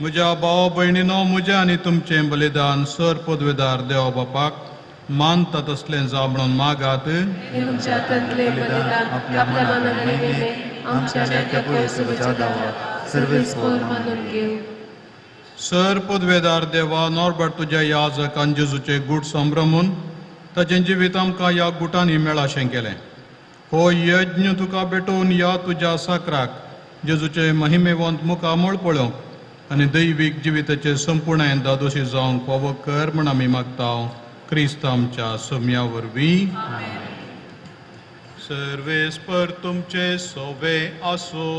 म्हज्या भाव भयणीनो, म्हजें आनी तुमचें बलिदान सर पदवेदार देवा बापाक मानता तसलें जावं म्हणून मागात. सर पदवेदार देवा, नॉर्बर्ट तुज्या याजक आनी जेजूचे गूट संभ्रमून ताचें जिवीत आमकां ह्या गुटांनी मेळाशें केलें. हो यज्ञ तुका भेटोवन ह्या तुज्या साकराक जेजूचे महिमेवंत मुखामळ पळोवंक आनी दैवीक जिविताचे संपूर्णायेन दादोशी जावंक फावो कर म्हण आमी मागता. क्रिस्त आमच्या सोम्या वरवीं. सर्वेस्पर तुमचे सोबे आसो.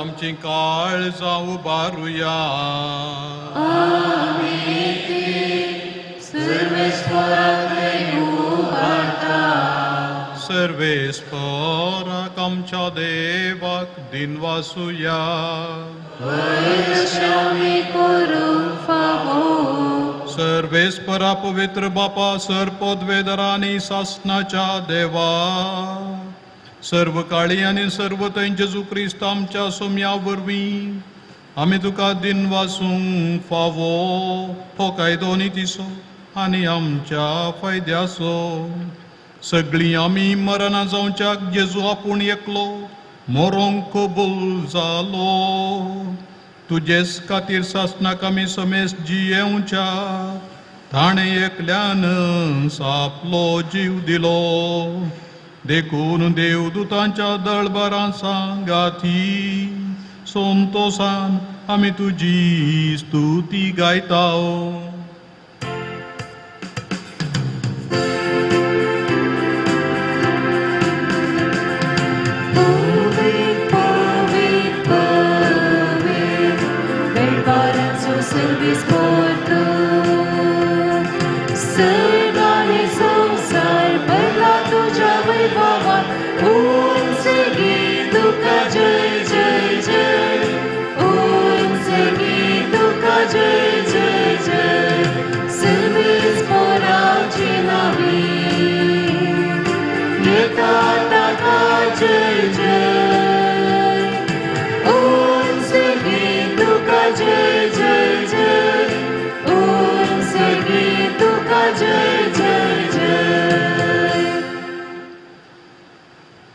आमची काळजां उबारुया. सर्वेस्पराक आमच्या देवाक दिनवासुया. सर्वेस्परा पवित्र बापा, सर पदवेदारा आनी सासनाच्या देवा, सर्व काळी आनी सर्व थंय जेजू क्रिस्त आमच्या सोम्या वरवीं आमी तुका दिनवासूंक फावो हो कायदो नितीचो आनी आमच्या फायद्याचो. सगळीं आमी मरणां जावच्याक जेजू आपूण एकलो मोरोंक कबूल जालो. तुजेच खातीर सासनाक आमी समेस जियेवच्या ताणें एकल्यान आपलो जीव दिलो. देखून देवदूतांच्या दळबरां सांगाती संतोसान आमी तुजी स्तुती गायता.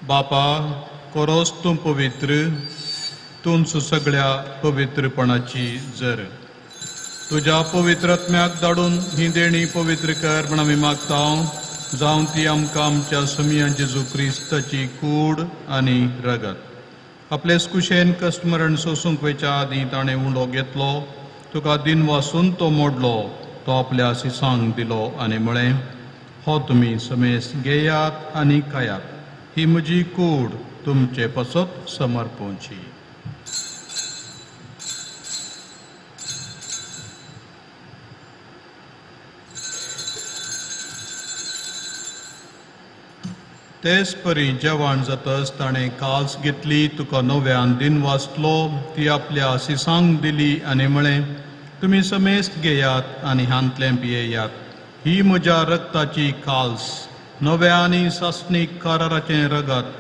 बापा कोरोस तूं पवित्र, तूंच सगळ्या पवित्रपणाची जर. तुज्या पवित्र आत्म्याक धाडून ही देणी पवित्र कर म्हण आमी मागता, जावं ती आमकां आमच्या सुमया जेजू क्रिस्ताची कूड आनी रगत. आपले कुशेन कस्टमरण सोसूंक वयच्या आदीं ताणें उंडो घेतलो, तुका दिन वासून तो मोडलो, तो आपल्या सिसांक दिलो आनी म्हळें, हो तुमी समेस घेयात आनी खायात, ही म्हजी कूड तुमचे पासत समर्पोवची. तेच परी जेवण जातच ताणें काल्स घेतली, तुका नव्यान दिन वाचलो, ती आपल्या सिसांक दिली आनी म्हळें, तुमी समेस्त घेयात आनी हांतलें पियेयात, ही म्हज्या रक्ताची काल्स, नव्या आनी सासणीक कराराचें रगत,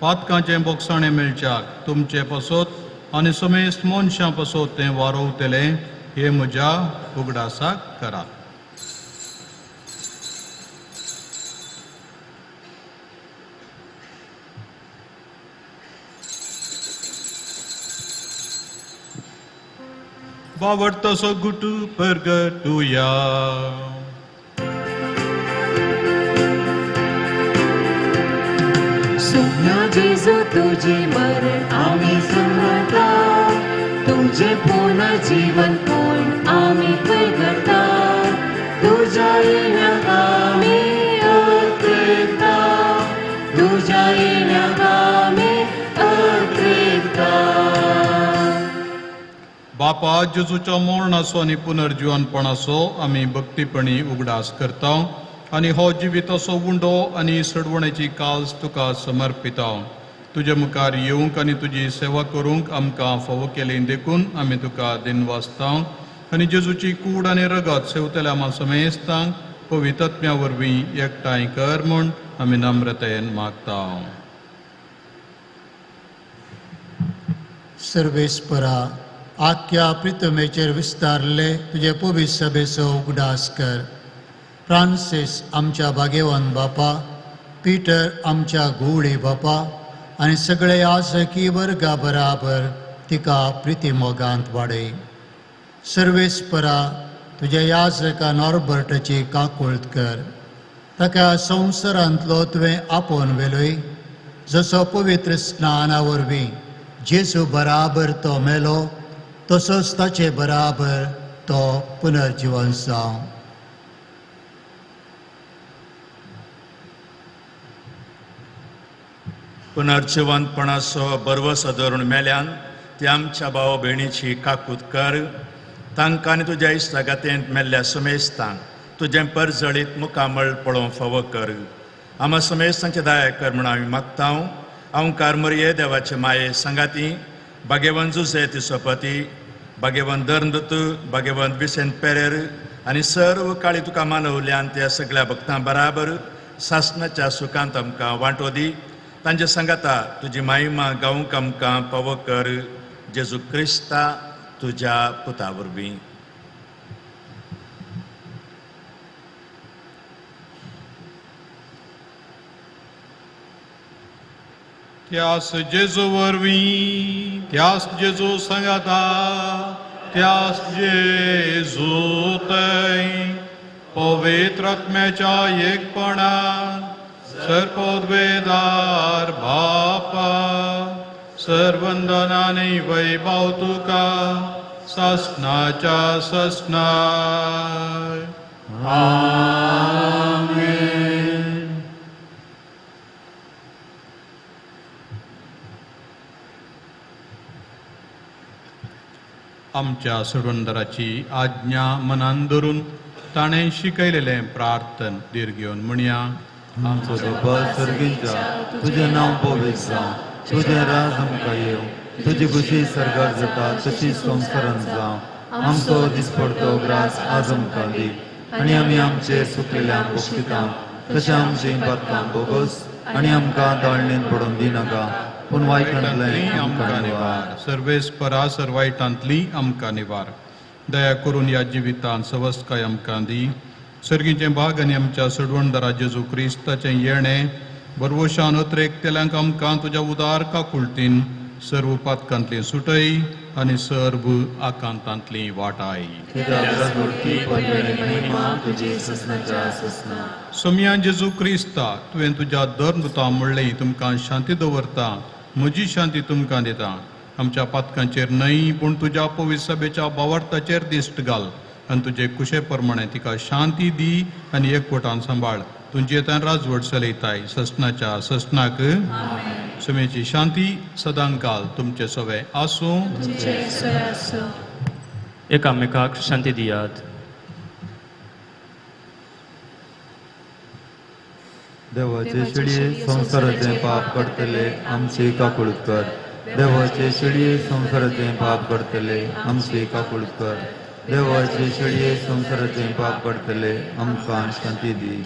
पातकांचें बोगसाणें मेळच्याक तुमचे पासत आनी समेस्त मनशां पासत तें वारोवतलें, हें म्हज्या उगडासाक करात. बावडतसो गुटू परगटुया. सुम्या जेजू तुझे मरण आमी समजता, तुझे पुनः जीवन पूर्ण आमी करता, तुझ्या येण्याक आमी अत्रेता, तुझ्या येण्याक आमी अत्रेता. बापा जेजूच्या मरणाचो आनी पुनर्जिवनपणाचो आमी भक्तीपणी उगडास करता आनी हो जिविताचो उंडो आनी सडवणेची काल्स तुका समर्पिता. तुजे मुखार येवंक आनी तुजी सेवा करूंक आमकां फावो केली देखून आमी तुका दिनवासता आनी जेजूची कूड आनी रगत सेवतल्या आमा समेस्तांक पवित्रत्म्या वरवीं एकठांय कर म्हूण आमी नम्रतेन मागता. सर्वेस्परा आख्या प्रितमेचेर विस्तारले तुजे पवित्र सभेचो उगडास कर. फ्रांसीस आमच्या भागेवान बापा, पीटर आमच्या घुवळी बापा आनी सगळे आसकी वर्गा बराबर तिका प्रितीमोगांत वाडय. सर्वेस्परा तुज्या याजका नॉर्बर्टाची काकुळट कर, ताका संवसारांतलो तुवें आपोवन व्हेलोय, जसो पवित्र स्नाना वरवीं जेजू बराबर तो मेलो तसोच ताचे बराबर तो पुनर्जिवन जावं. पुनर्जिवनपणाचो बरवसो धरून मेल्यान ती आमच्या भाव भयणीची काकूत कर, तांकां आनी तुज्या इश्टागातेंत मेल्ल्या समेस्तांक तुजें परजळीत मुखामळ पळोवंक फावो कर. आमा समेस्तांचे दया कर म्हूण आमी मागता. हांव कारमरिये देवाचे माये सांगाती भाग्यवंत जुझे तिसोपती, भाग्यवंत धर्मदूत, भाग्यवंत विसेंत पेरेर आनी सर्व काळी तुका मानवल्यान त्या सगळ्या भक्तां बराबर सासणाच्या सुखांत आमकां वांटो दी. तांचे सांगाता तुजी माहिमा गावंक आमकां पावो कर, जेजू क्रिस्ता तुज्या पुता वरवीं. त्यास जेजू वरवीं, त्यास जेजू सांगाता, त्यास जेजू तय पवित्र आत्म्याच्या एकपणान सर्पोद्वेदार बापा सर्वंदनाने वैभव तुका ससनाच्या ससनाय. आमेन. आमच्या सोडवणदाराची आज्ञा मनान धरून ताणें शिकयलेलें प्रार्थन धीर घेवन म्हणया. आमचो बाबा सर्गींच्या, तुजें नांव पवित्र जावं, तुजें राज आमकां येवं, तुजी खुशी सर्गार जाता तशी संवसारांत जावं. आमचो दिसपडतो ग्रास आज आमकां दी आनी आमी आमचे सुकलेल्यांक बोगशिता तशें आमचीं पातकां बोगस आनी आमकां दाळणेंत पडून दिनाका, पूण वायटांतलें आमकां निवार. सर्वेस्परा सर वायटांतली आमकां निवार. दया करून ह्या जिवितांत सवस्तकाय आमकां दी. सर्गीचें भाग आनी आमच्या सोडवणदारा जेजू क्रिस्ताचें येणें बरवशान अत्रेकतेल्यांक आमकां तुज्या उदार काकुळटीन सर्व पातकांतली सुटय आनी सर्व आकांतांतली वाटाय. सोमया जेजू क्रिस्ता, तुवें तुज्या धर्मता म्हणलें तुमकां शांती दवरता, म्हजी शांती तुमकां दिता. आमच्या पातकांचेर न्हय पूण तुज्या पवित्र सभेच्या भावार्थाचेर दिश्ट घाल आनी तुजे कुशे प्रमाणे तिका शांती दी आनी एकवटान सांबाळ. तुमचे राजवट चलयताय ससनाच्या ससनाक. सुमेची शांती सदांकाल तुमचे सवे आसूं. एकामेकाक शांती दियात. देवाचे शिडये संवसाराचें पाप करतले आमची काकूळत कर. देवाचे शिडये संवसाराचें पाप करतले आमची काकूळत कर. देवाचे शिडये संवसाराचें पाप करतले आमकां शांती दी.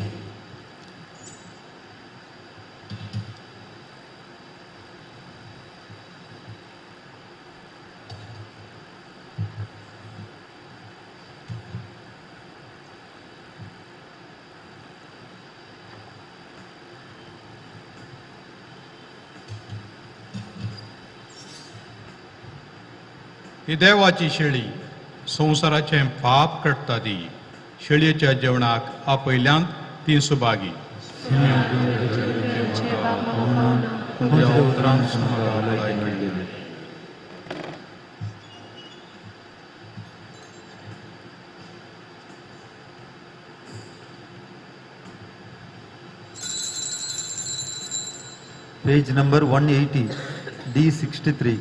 ही देवाची शेळी संवसाराचें पाप काडटा ती शेळयेच्या जेवणाक आपयल्यांत ती सुभागी. Page number 180, D63.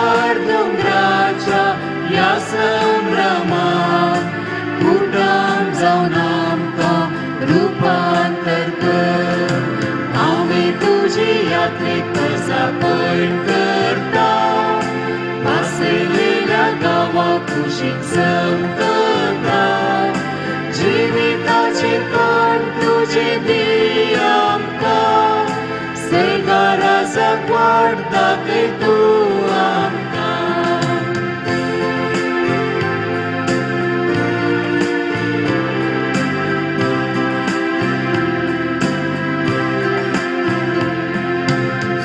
सर्गार दोंगराच्या ह्या संभ्रमाक कुटाम जावन आमकां रुपांतर कर. आमी तुजी यात्रेक परसापण करता, पासयलेल्या गांवा कुशीक समकता. जिविताचें कोण तुजें दी आमकां, सर्गाराजाक वाट दाखय तूं आमकां.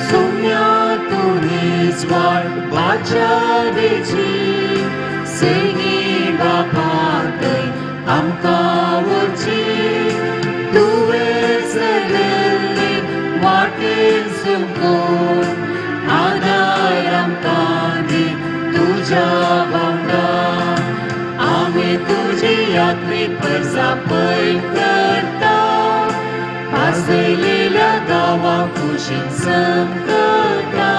सोम्या तुवेंच वाट वाचावेची, सेगी बापा थंय आमकां व्हरची. तुवें चलयल्ले वाटेर सुकोवन आदार आमकां दी तुज्या वांगडा. आमी तुजी यात्रेक परसापण करता, पासयलेल्या गांवा कुशीन समकता.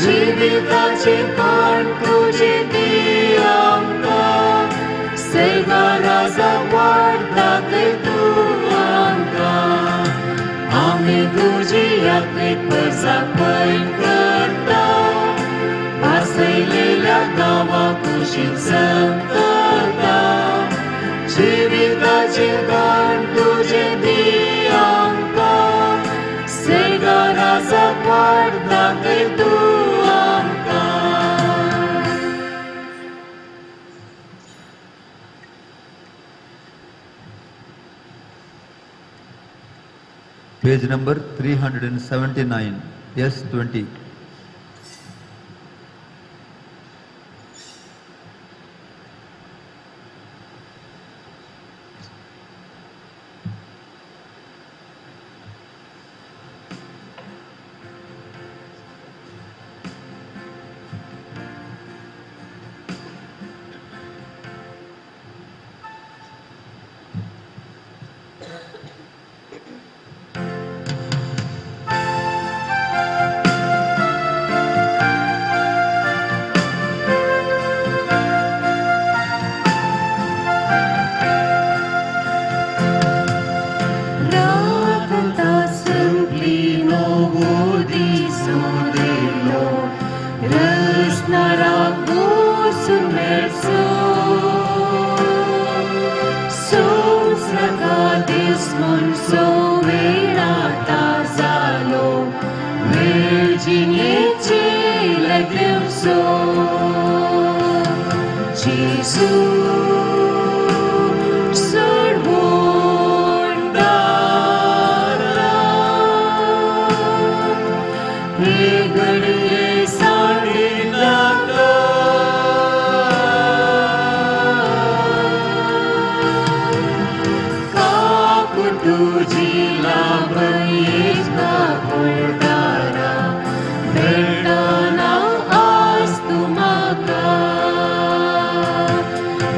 जिविताचें कोण तुजें दी आमकां, सर्गाराजाक वाट दाखय तूं आमकां. आमी तुजी यात्रेक परसापण करता, पासयलेल्या गांवा कुशीन समकता. जिविताचें कोण तुजें दी आमकां, सर्गाराजाक वाट दाखय तूं आमकां. Page number 379, S20.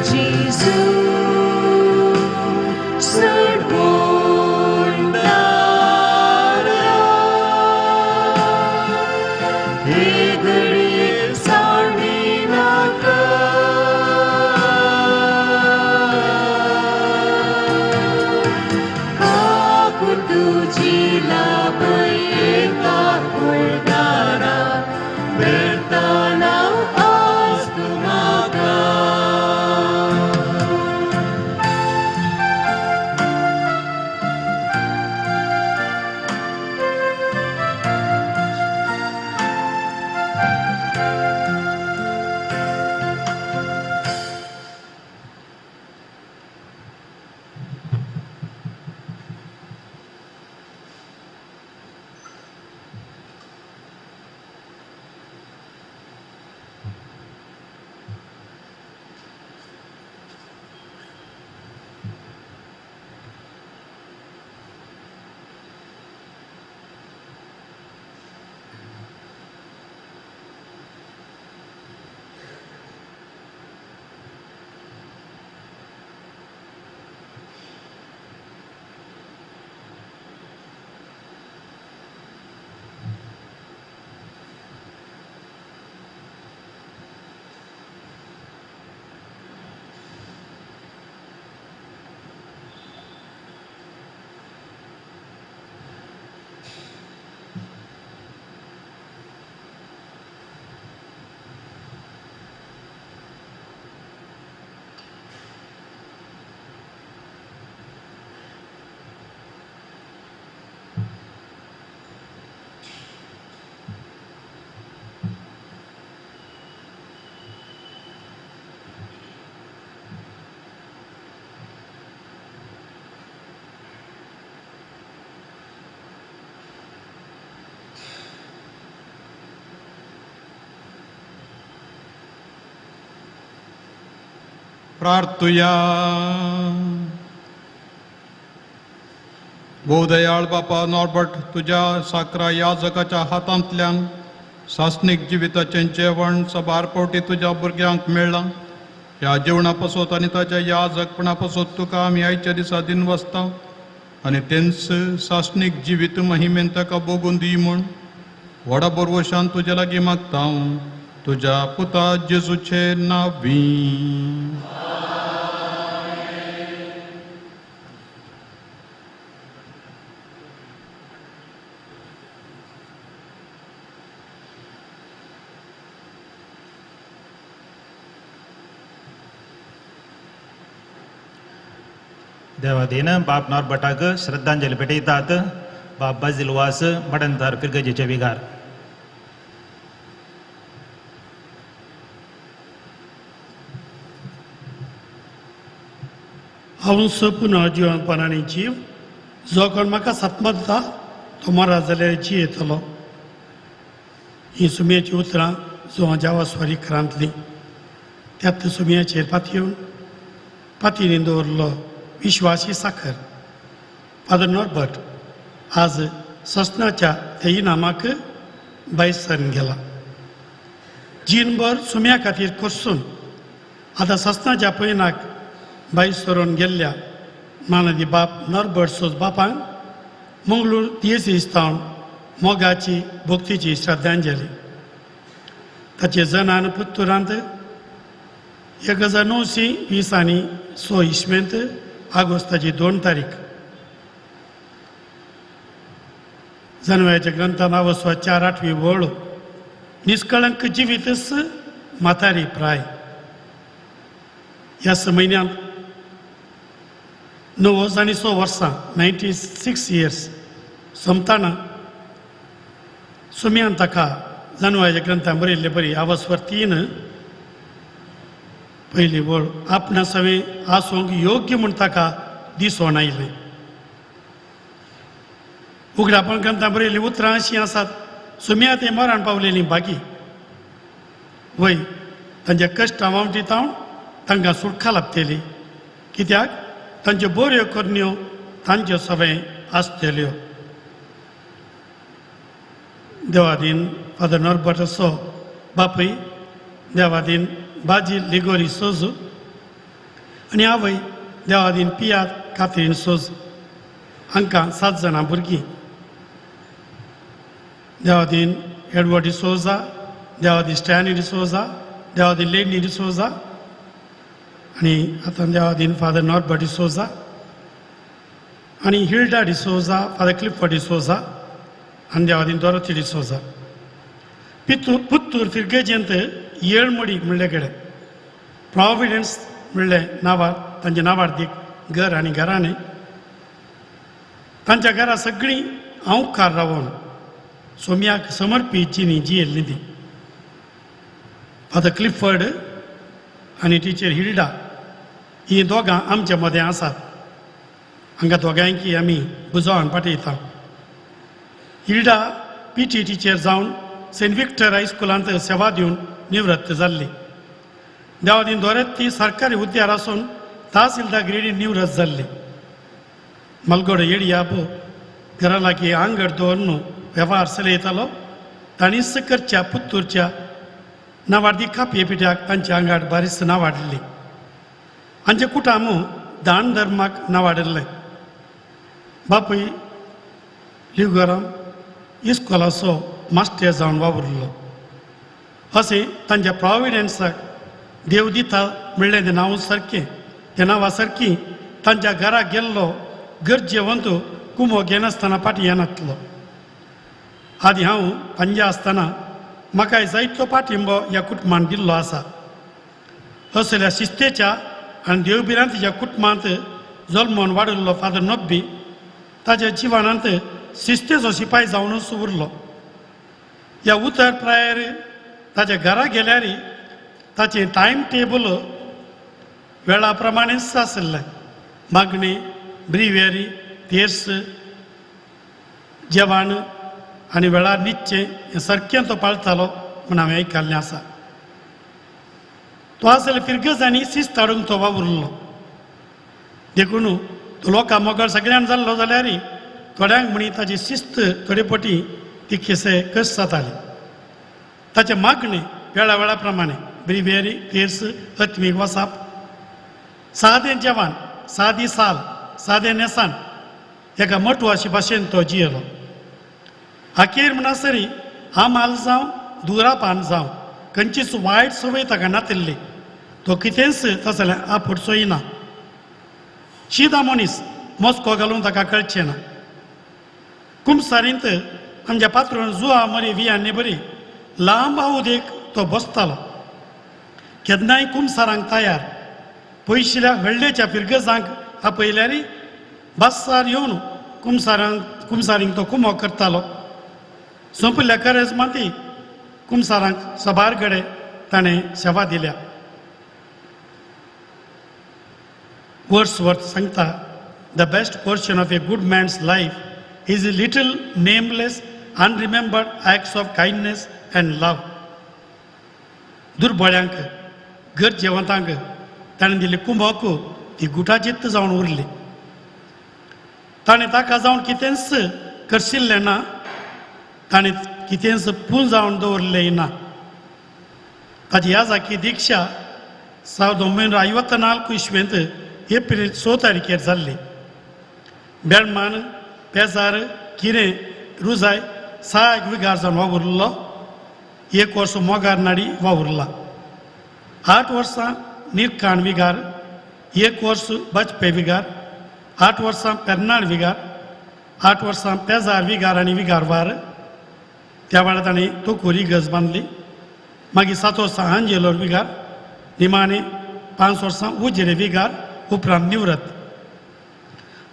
G. प्रार्थुया. भोवदयाळ बापा नॉर्बर्ट, तुज्या साकरा याजकाच्या हातांतल्यान सासणीक जिविताचें जेवण सबार फावटी तुज्या भुरग्यांक मेळ्ळां. ह्या जेवणा पासत आनी ताच्या याजकपणा पासत तुका आमी आयच्या दिसा दिनवासता आनी तेंच सासणीक जिवीत महिमेन ताका भोगून दी म्हूण व्हडा बोरवशान तुज्या लागीं मागता हांव, तुज्या पुता जेजूचे नांवी. देवादीन बाप नॉर्बर्टाक श्रद्धांजली भेटयतात. बाप बाजील वास, मडणदार फिरगजेचे विगार. हांव सपून जिवनपण आनी जीव, जो कोण म्हाका सतमतता तो मरा जाल्यार जियेतलो. ही सुमयेची उतरां जो जावास्वारी क्रांतली त्यात सुमयेचेर पातयेवन पातयेनी दवरलो विश्वासी साखर. फादर नॉर्बर्ट आज ससनाच्या त्या इनामाक भायसरून गेला. जीणभर सुम्या खातीर कोसून आतां ससनाच्या पयनाक भायर सरून गेल्ल्या मानदी बाप नॉर्बर्ट सोज बापांक मंगळूर दियेसीस थावन मोगाची भक्तीची श्रद्धांजली. ताचे जनान पुत्तुरांत 1920 आनी 6 इस्वेंत आगोस्ताची 2 तारीख. जनवयाच्या ग्रंथान आवस्वा 4 8वी वळ निष्कळंक जिवीतच म्हातारी प्राय. ह्या म्हयन्यांत 90 आनी 100 वर्सां 96 इयर्स सोंपतना सुम्यान ताका जनवयाच्या ग्रंथान बरयल्ले बरी आवस्वर 3 पयली वळ आपणा सवें आसूंक योग्य म्हूण ताका दिसोन आयलें. उगडापण ग्रंथां बरयल्लीं उतरां अशीं आसात, सुम्या तें मरण पावलेलीं बागी वय तांच्या कश्टां वावटीत हांव तांकां सुटका लाभतली, कित्याक तांच्यो बऱ्यो करण्यो तांच्यो सवें आसतल्यो. देवादीन फादर नॉर्बर्ट असो बापूय देवादीन बाजी लिगोरी सोजू आनी आवय देवादीन पियाद कात्रीन सोज हांकां 7 जाणां भुरगीं. देवादीन एडवर्ड डिसोजा, देवादीन स्टॅनी डिसोजा, देवादीन लेडनी डिसोजा आनी आतां देवादीन फादर नॉर्बर्ट डिसोजा आनी Hilda D'Souza, father Clifford D'Souza आनी देवादीन दोरोथी डिसोजा. पुत्तूर फिरगेजेंत येळमडी म्हणले कडेन प्रॉविडन्स म्हणलें नांवार तांचे नांवार्दीक घर आनी घराणें. तांच्या घरा सगळीं हांवकार रावन सोम्याक समर्पीत जिणी जियेल्ली ती. फादर क्लिफर्ड आनी टिचर हिल्डा ही दोगां आमच्या मदें आसात. हांगा दोगांयकी आमी बुजोवन पाठयता. हिल्डा पी टी टिचर जावन सेंट विक्टर हायस्कुलांत सेवा दिवन निवृत्त जाल्ली. देवादीन दोरेत ती सरकारी हुद्द्यार आसून तहसीलदार ग्रेडीन निवृत्त जाल्ली. मलगोड येडियाबो घरा लागीं आंगड दवरून वेव्हार चलयतालो. तांणीच करच्या पुत्तूरच्या नावार्दी कापये पिठ्याक तांच्या आंगाड बारीस नावाडिल्ली. हांचे कुटामू दान धर्माक नावाडिल्लें. बापूय लिगोराम इस्कोलाचो मास्टर जावन वावुरलो. अशें तांच्या प्रॉविडन्साक देव दिता म्हणलें तें नांव सारकें त्या नांवा सारकी तांच्या घरा गेल्लो गरजेवंत कुमो घेनासतना फाटीं येनातलो. आदी हांव पणजे आसतना म्हाकाय जायतो पाठिंबो ह्या कुटुंबान दिल्लो आसा. असल्या शिस्तेच्या आनी देवभिरांतीच्या कुटुंबांत जल्मोन वाडिल्लो फादर नब्बी ताच्या जिवनांत शिस्तेचो शिपाय जावनूच उरलो. ह्या उतर प्रायर ताच्या घरा गेल्यार ताचें टायम टेबल वेळा प्रमाणेच आशिल्लें. मागणी, ब्रिवेरी, तेर्स, जेवण आनी वेळार न्हिदचें हें सारकें तो पाळतालो म्हूण हांवें आयकल्लें आसा. तो आसले फिरगजांनी शिस्त हाडूंक तो वावुरलो. देखून तो लोकां मोगाळ सगळ्यान जाल्लो जाल्यार थोड्यांक म्हणी ताची शिस्त थोडे पटी ती खेसे कस जाताली. ताचें मागणें वेळा वेळा प्रमाणे ब्रिवेरी तेर्स आत्मीक वसाप, सादें जेवण, सादी साल, सादें न्हेसाण, एका मटवाशी भाशेन तो जियेलो. अखेर म्हणसरी आमाल जावं दुरापान जावं खंयचीच वायट संवय ताका नातिल्ली. तो कितेंच तसलें आपुडचोय ना. शिदा मनीस मस्को घालून ताका कळचें ना. कुमसारींत आमच्या पात्रून जुआ मरी वियांनी बरी लांब आवदेक तो बसतालो. केन्नाय कुमसारांक तयार पयशिल्या हळ्ळेच्या फिरगजांक आपयल्यार बस्सार येवन कुमसारांक कुमसारींक तो कुमो करतालो. सोंपिल्ल्या करेज माती कुमसारांक सबार कडेन ताणें सेवा दिल्या. वर्ड्सवर्थ सांगता, the best portion of a good man's life is a little nameless unremembered acts of kindness and love. दुर्बळ्यांक गरजेवंतांक ताणें दिल्ली कुंभक ती गुटाचित्त जावन उरली. ताणें ताका जावन कितेंच करशिल्लें ना, ताणें कितेंच पुंजावन दवरलें ना. ताची याजाकी दीक्षा 1954 इस्वेंत एप्रील 6 तारखेर जाल्ली. बेळमान पेजार किरें रुजाय 6 विगार जावन वावुरलो. 1 वर्स मोगार नाडी वावुरला. 8 वर्सां निरकाण विगार, 1 वर्स बाजपे विगार, 8 वर्सां पेरनाळ विगार, 8 वर्सां पेजार विगार आनी विगारवार. त्या वेळार ताणें तोकुरी गज बांदली. मागीर 7 वर्सां आंजेलोर विगार, निमाणे 5 वर्सां उजिरे विगार, उपरांत निवृत्त.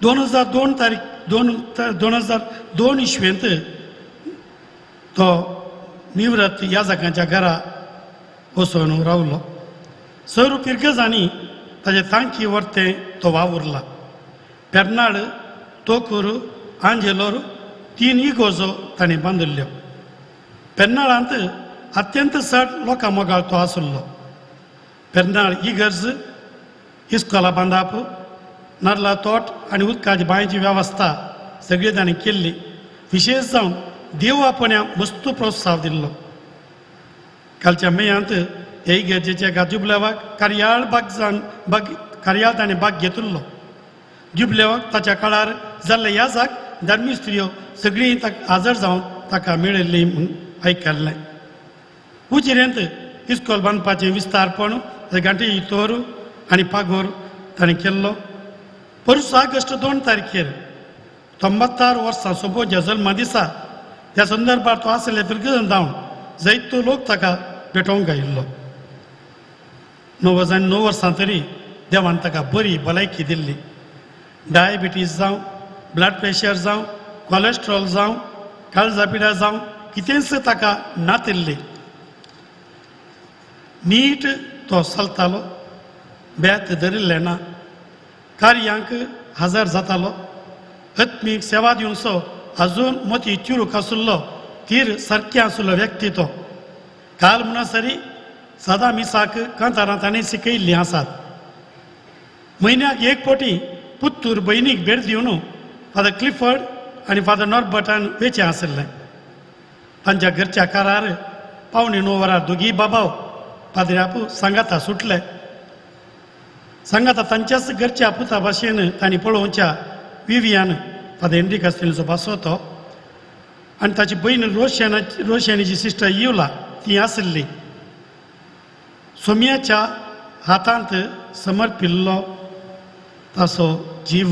2002 तारीख 2002 इस्वेंत तो निवृत्त याजकांच्या घरा वचून रावलो. सर्व फिरगजांनी ताजे तांकी वरतें तो वावुरला. पेरनाळ, तोकूर, आंजेलोर 3 इगोजो ताणें बांदिल्ल्यो. पेरनाळांत अत्यंत चड लोकां मोगाळ तो आशिल्लो. पेरनाळ इगर्ज, इस्कोला बांदप, नारला तोट आनी उदकाची बांयची वेवस्था सगळी ताणें केल्ली. विशेश जावन देव आपण्या मस्तू प्रोत्साह दिल्लो. कालच्या मेयांत हे इगर्जेच्या एका जुबलेवाक कार्याळ बाग जावन बाग कार्याळ ताणें बाग घेतिल्लो. जुबलेवाक ताच्या काळार जाल्ले याजाक धार्मीक स्त्रियो सगळीं ताका हाजर जावन ताका मेळिल्ली म्हूण आयकल्लें. उजिरेंत इस्कोल बांदपाचें विस्तारपण गांठी तोर आनी पागोर ताणें केल्लो. परस ऑगस्ट 2 तारखेर 94 वर्सां सोंपोवच्या जल्मा दिसा त्या संदर्भार तो आसले फिरगजन जावन जायतो लोक ताका भेटोवंक आयिल्लो. 99 वर्सां तरी देवान ताका बरी भलायकी दिल्ली. डायबिटीज जावं, ब्लड प्रेशर जावं, कोलेस्ट्रॉल जावं, काळजा पिडा जावं, कितेंच ताका नातिल्ली. नीट तो चलतालो, बेत धरिल्लें ना, कार्यांक हजर जातालो. आत्मीक सेवा दिवचो अजून मोती चुरूक आशिल्लो, तीर सारकें आशिल्लो व्यक्ती तो. काल म्हणसरी सदां मिसाक कांतारां ताणें शिकयल्लीं आसात. म्हयन्याक 1 फावटी पुत्तूर भयणीक भेट दिवन फादर क्लिफर्ड आनी फादर नॉर्बर्टान वेचें आशिल्लें. तांच्या घरच्या कारार 8:45 वरार दोगी बाबाव पाद्री आपू सांगाता सुटले. सांगाता तांच्याच घरच्या पुता भाशेन तांणी पळोवच्या विवियान फादर हेनरी कास्तिलोचो भासो तो आनी ताची भयण रोशनाची सिस्टर येवला ती आशिल्ली. सोम्याच्या हातांत समर्पिल्लो ताचो जीव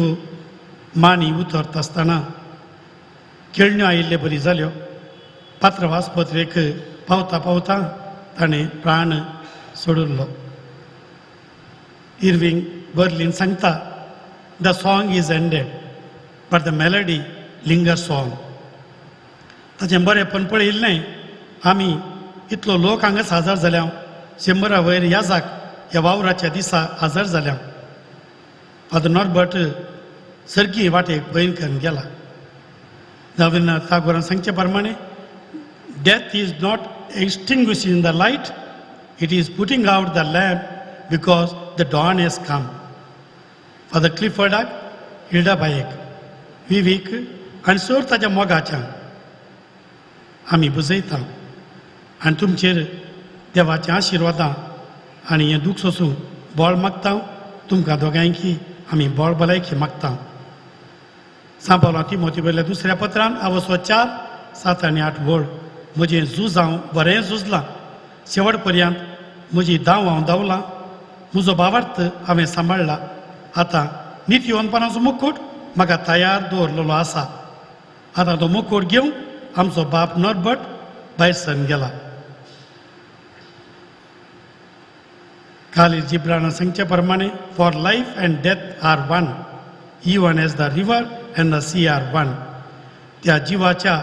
मानी उतरता आसतना खेळण्यो आयिल्ले बरी जाल्यो. पात्र वासपत्रेक पावता पावता ताणें प्राण सोडिल्लो. इरविंग बर्लिन सांगता, the song is ended but the melody lingers on. ताचें बरेंपण पळयिल्लें आमी इतलो लोक हांगा सादर जाल्या, 100 वयर याजाक ह्या वावराच्या दिसा हजर जाल्या. फादर नॉर्बर्ट सर्गी वाटेक पयन करून गेला. रवींद्रनाथ टागोरान सांगचे प्रमाणे, death is not extinguishing the light, It is putting out the lamp because the dawn has come. Father क्लिफर्डाक, Hilda बायेक, विवीक आनी सोर ताच्या मोगाच्यान आमी बुजयता आनी तुमचेर देवाच्या आशिर्वादां आनी हें दूख सोसूंक बळ मागता. तुमकां दोगांयकी आमी बळ भलायकी मागता. सांपावला तिमोती वयल्या दुसऱ्या पत्रान आवसो 4, 7 आनी 8 वळ, म्हजें झूज हांव बरें झुजलां, शेवट पर्यंत म्हजी धांव हांव धांवलां, म्हजो भावार्थ हांवें सांबाळ्ळा. आतां नितीवंतपणाचो मुकूट म्हाका तयार दवरलेलो आसा. आतां तो मुकूट घेवन आमचो बाप नॉर्बर्ट भायर सरून गेला. खालील जिब्राना सांगचे प्रमाणे, for life and death are one, even as the river and the sea are one. त्या जिवाच्या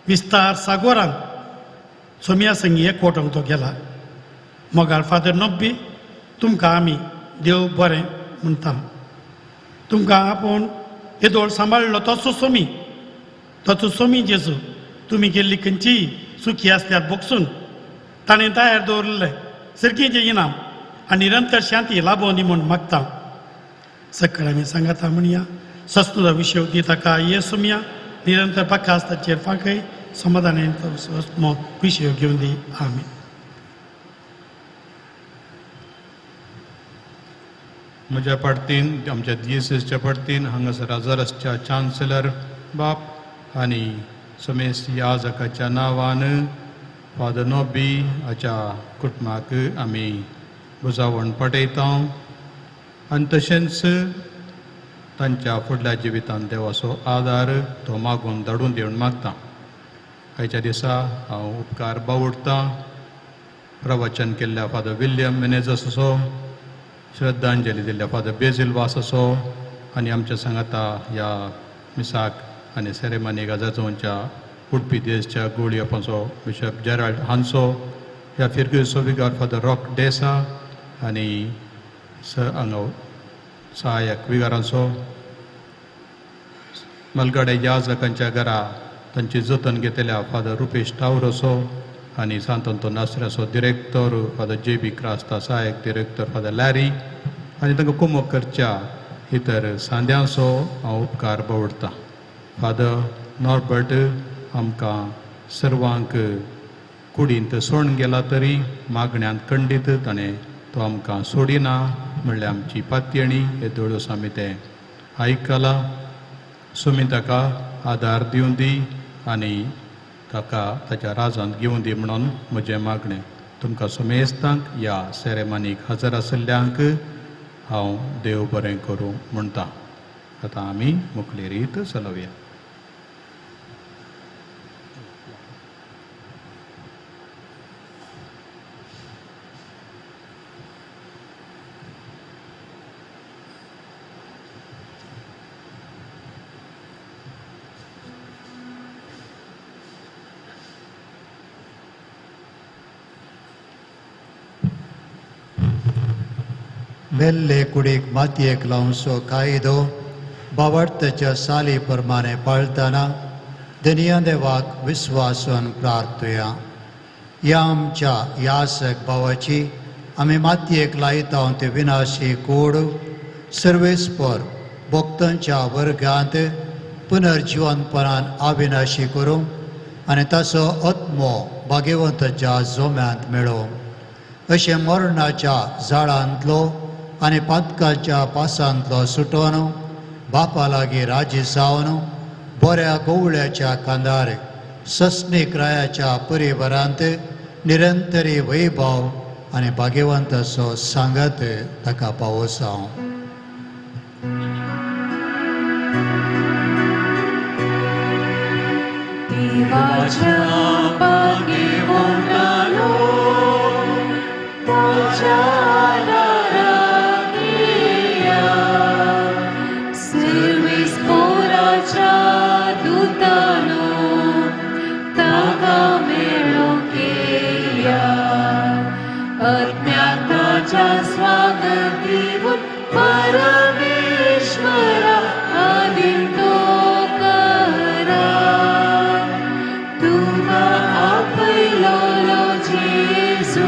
विस्तार सागोरान सोम्या संगी एकवटोंक तो गेला. मोगाळ फादर नब्बी, तुमकां आमी देव बरें म्हणटा. तुमकां आपूण येदोळ सांबाळ्ळो तसो सोमी, तसो सोमी जेजू तुमी केल्ली खंयचीय चुकी आसल्यार बोगसून ताणें तयार दवरलें सर्गीचें इनाम आनी निरंतर शांती लाभोवनी म्हूण मागता. सकाळी आमी सांगाता म्हणया, सस्नुदा विशय दी ताका ये सोमया, निरंतर पकास ताचेर फांकय समाधान विशय घेवन दी. आमी म्हज्या पडतीन, आमच्या दियेसीसच्या पडतीन हांगासर आजारसच्या चान्सलर बाप आनी समेस्त याजकाच्या नांवान फादर नोबी हाच्या कुटुंबाक आमी बुजावण पटयता आनी तशेंच तांच्या फुडल्या जिवितांत देवाचो आदार तो मागून धाडून दिवन मागता. आयच्या दिसा हांव उपकार बावडटा प्रवचन केल्ल्या फादर विल्यम मेनेजस असो, श्रद्धांजली दिल्ल्या फादर बेजील वास असो आनी आमच्या सांगाता ह्या मिसाक आनी सेरेमनी गाजाचोंच्या उडपी देशच्या गोळियपांचो बिशप जेराल्ड हांचो, ह्या फिरगीचो विगार फादर रॉक डेसा आनी हांगा सहायक विगारांचो, मलगाडे याजकांच्या घरा तांची जतन घेतल्या फादर रुपेश टावरोसो आनी सांत अंतोन नासऱ्याचो director father J B Crasta, सहायक डिरेक्टर फादर लॅरी आनी तांकां कुमक करच्या इतर सांद्यांचो हांव उपकार बावडटा. फादर नॉर्बर्ट आमकां सर्वांक कुडींत सोडून गेला तरी मागण्यांत खंडीत ताणें तो आमकां सोडिना म्हणल्यार आमची पातयणी हे दोळोस आमी तें आयकलां. सुमी ताका आदार दिवं दी आनी ताका ताच्या राजांत घेवं दी म्हणून म्हजें मागणें. तुमकां सुमेस्तांक ह्या सेरेमनीक हजर आशिल्ल्यांक हांव देव बरें करूं म्हणटा. आतां आमी मुखली रीत चलोवया. मेल्ले कुडीक मातयेक लावचो कायदो बावडताच्या साली प्रमाणे पाळतना दनिया देवाक विस्वासान प्रार्थुया. ह्या आमच्या यासक भावाची आमी मातयेक लायता ते विनाशी कोड सर्वेस्पर भक्तांच्या वर्गांत पुनर्जिवनपणान अविनाशी करूं आनी ताचो आत्मो भाग्यवंताच्या जोम्यांत मेळो. अशें मरणाच्या जाळांतलो आनी पातकाच्या पासांतलो सुटोवन बापा लागीं राजी जावन बऱ्या गवळ्याच्या खांदार सस्नीक रायाच्या परिवारांत निरंतरी वैभव आनी भाग्यवंताचो सांगात ताका पावोसांव. देवाच्या भाग्यवंतानो ताच्या दूतानो ताका मेळोंक येया, आत्म्याक ताच्या स्वागत दिवन परमेश्वरा आदीन तो करा. तुका आपयलोलो जेजू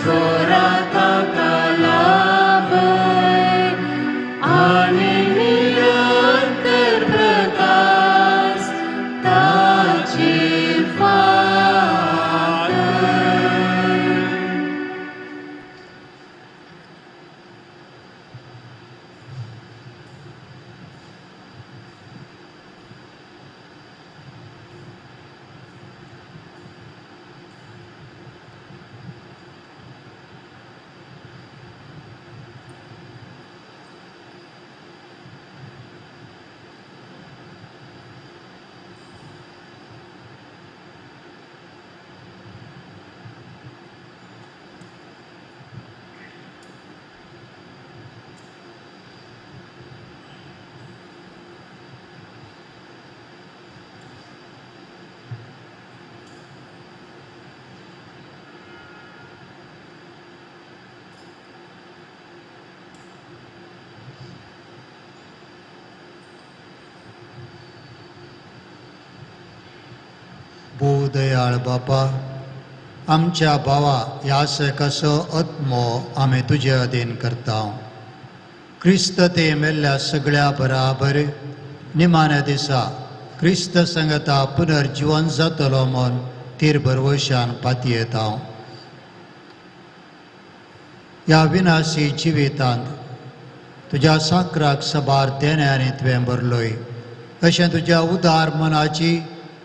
परस्परा ताका लाभय आनी निरंतर प्रकाश ताचेर फांकय. भोव दयाळ बापा, आमच्या भावा ह्या सेकाचो आत्मो आमी तुजे अधीन करता. क्रिस्त ते मेल्ल्या सगळ्या बराबर निमाण्या दिसा क्रिस्त संगता पुनर्जिवन जातलो म्हूण तीर भरवशान पातयेता. ह्या विनाशी जिवितांत तुज्या साकराक सबार देण्यांनी तुवें भरलोय अशें तुज्या उदार मनाची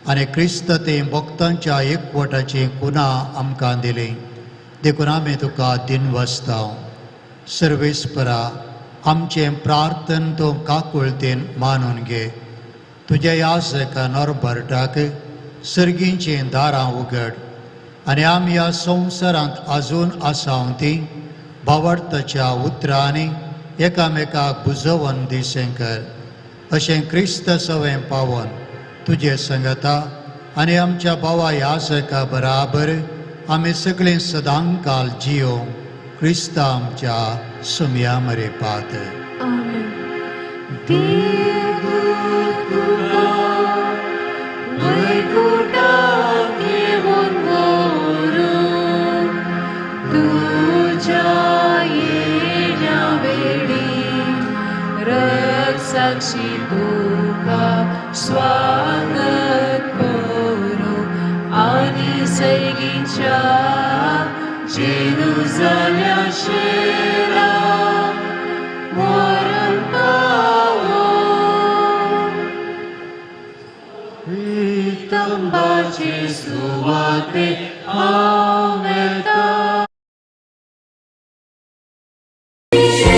आनी क्रिस्त ते भक्तांच्या एकवटाची कुना आमकां दिली, देखून आमी तुका दिनवासता. सर्वेस्परा, आमचें प्रार्थन तूं काकुळतेन मानून घे. तुज्या याजका नॉर्बर्टाक सर्गींचीं दारां उगड आनी आमी ह्या संवसारांत आजून आसाव ती भावार्थाच्या उतरांनी एकामेकाक बुजोवन दिसें कर. अशें क्रिस्त सवें पावन तुजे संगता आनी आमच्या भावा याजका बराबर आमी सगळीं सदांकाल जियो क्रिस्त आमच्या सुमया मरेपात. आमेन. देवदूत तुका वैकुंठाक घेवन व्हरून तुज्या येण्या वेळी रक्षाक्षी तुका स्वागत करूं आनी सर्गीच्या जेरुजाल्या शेरा व्हरून पावो. तंबाचे सुवाते हांव वेता. Thank you.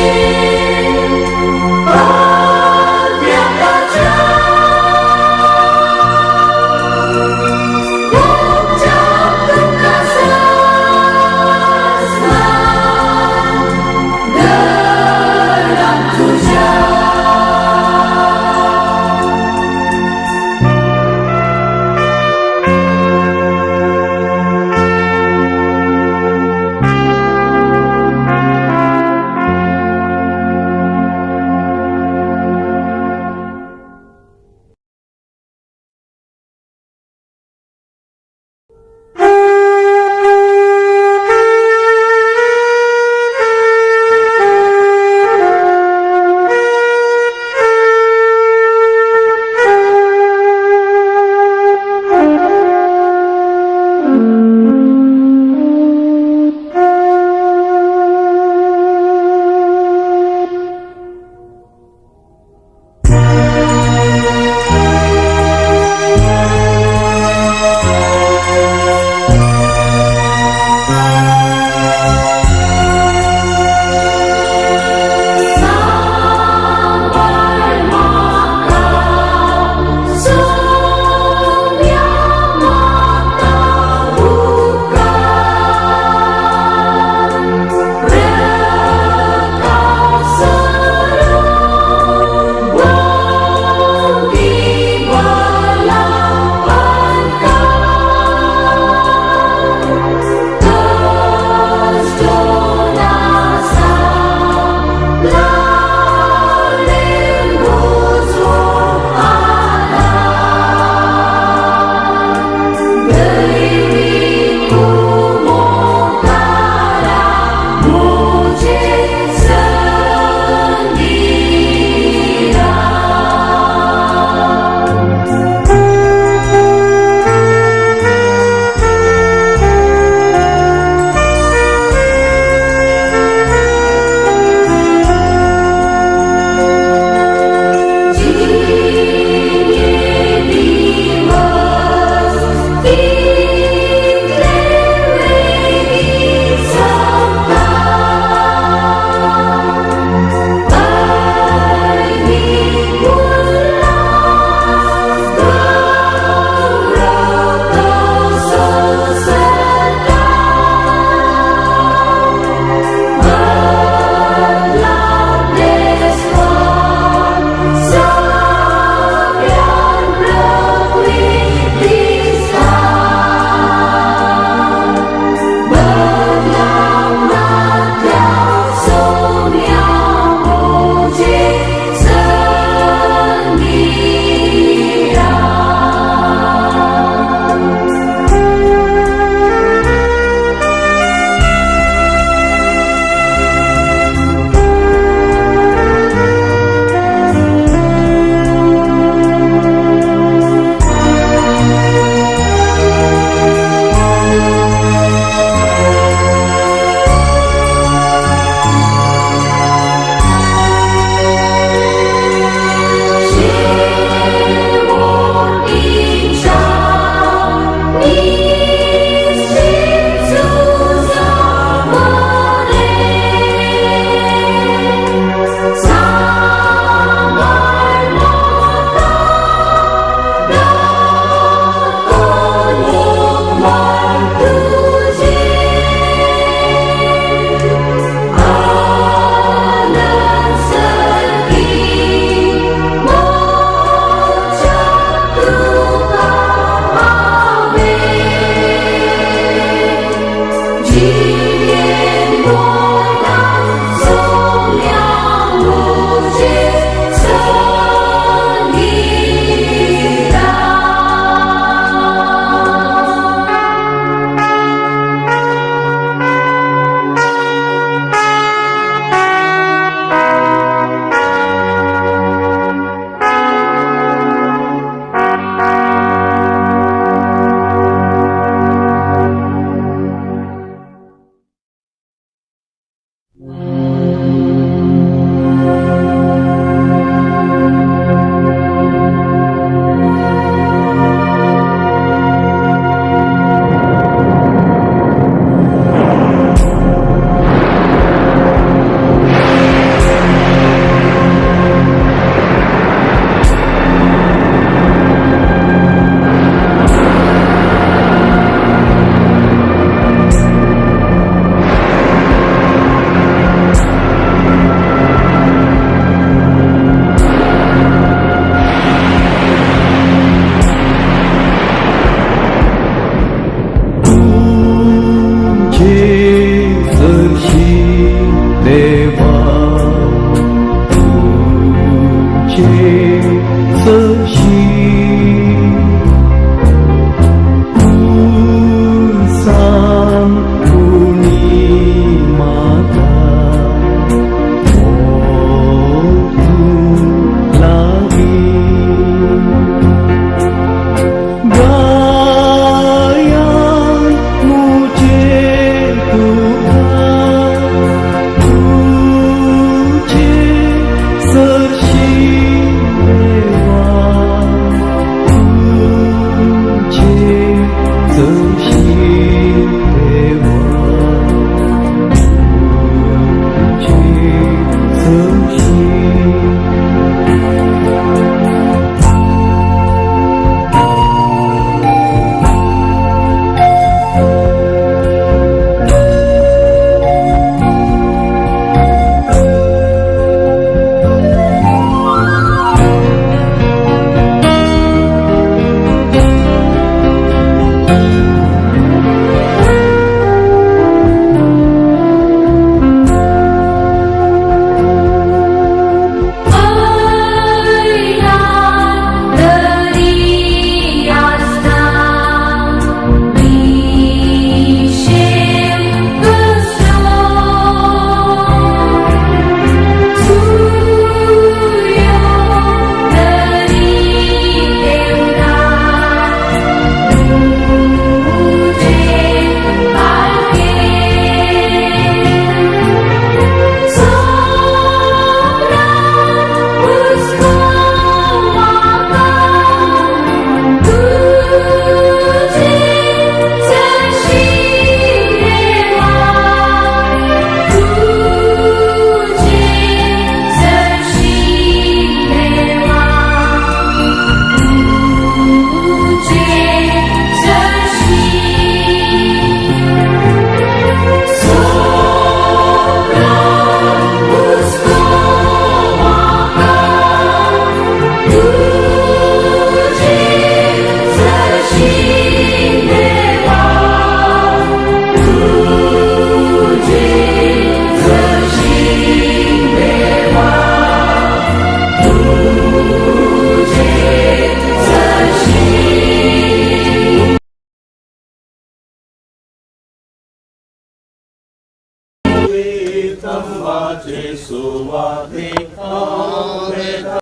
सुवातेक हांव वेतां.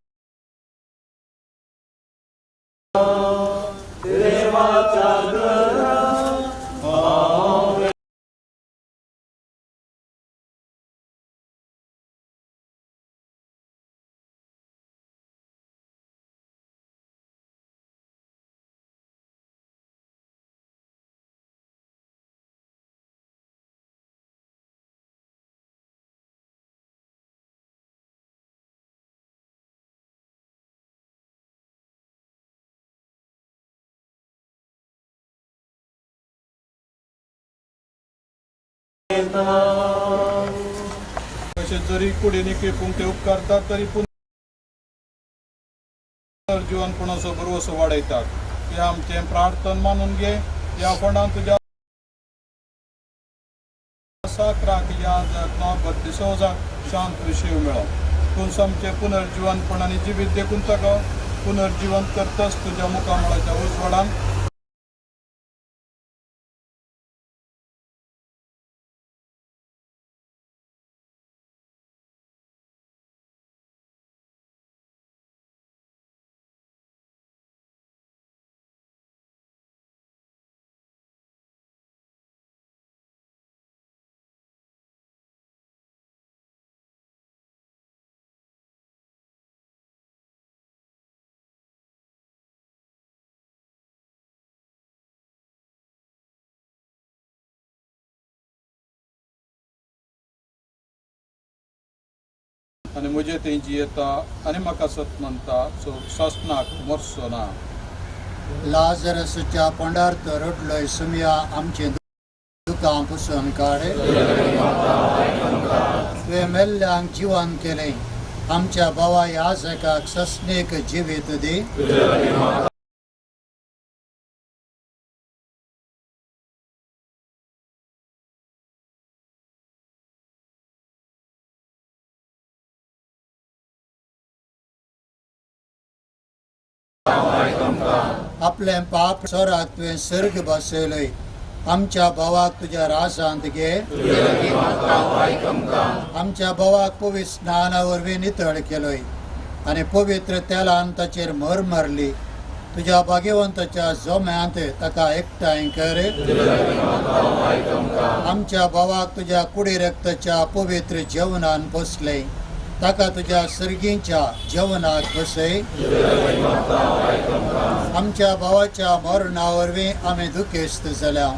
देवाच्या घरा हांव वेतां. तशें जरी कुडींनी खेपूंक ते उपकारतात तरी पुनर्जिवनपणाचो भरवसो वाडयतात. हे आमचें प्रार्थन मानून घे. ह्या फोंडान तुज्या साक्राक याजक नॉर्बर्ट डिसोजाक शांत विशय मेळो. तूं आमचें पुनर्जिवनपण आनी जिवीत देखून ताका पुनर्जिवन करतच तुज्या मुखामळाच्या उजवाडान आनी म्हजे थंय जियेता आनी म्हाका सत मानता सो सासणाक मरचो ना. लाजरसच्या पोंडार तो रडलोय सुमया आमचें दुकां पुसून काड. तुवें मेल्ल्यांक जिवन केलें. आमच्या भावा याजकाक ससनेक जिवीत दी. आपलें पाप सोराक तुवें सर्ग बसयलय. आमच्या भावाक तुज्या राजांत घे. आमच्या भावाक पवित्र स्नाना वरवीं नितळ केलोय आनी पवित्र तेलान ताचेर म्होर मारली. तुज्या भाग्यवंताच्या जोम्यांत ताका एकठांय कर. आमच्या भावाक तुज्या कुडी रक्ताच्या पवित्र जेवणान बसलें. ताका तुज्या सर्गींच्या जेवणाक बसय. आमच्या भावाच्या मरणा वरवीं आमी दुखेस्त जाल्या.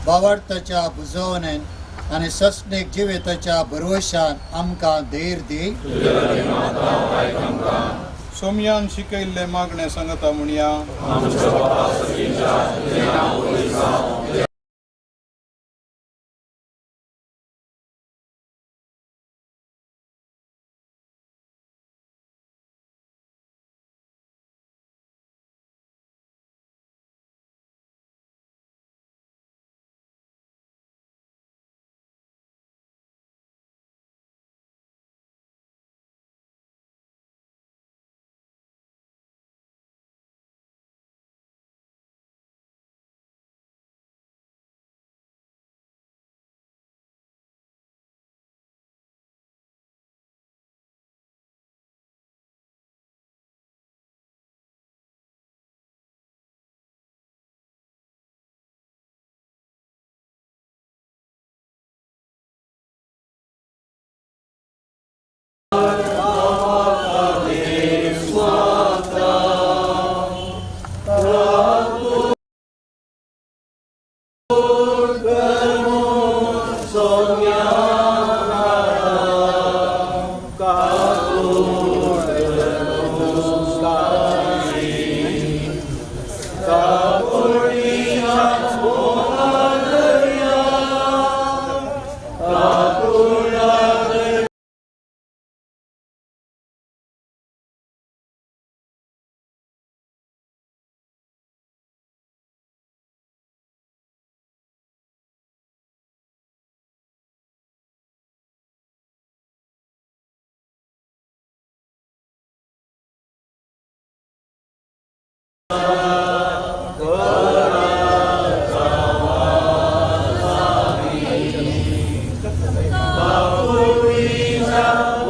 भावार्थाच्या बुजवणेन आनी ससनीक जिविताच्या भरवशान आमकां धैर्य दी. सोमयान शिकयल्लें मागणें सांगता म्हणया. Papuisa.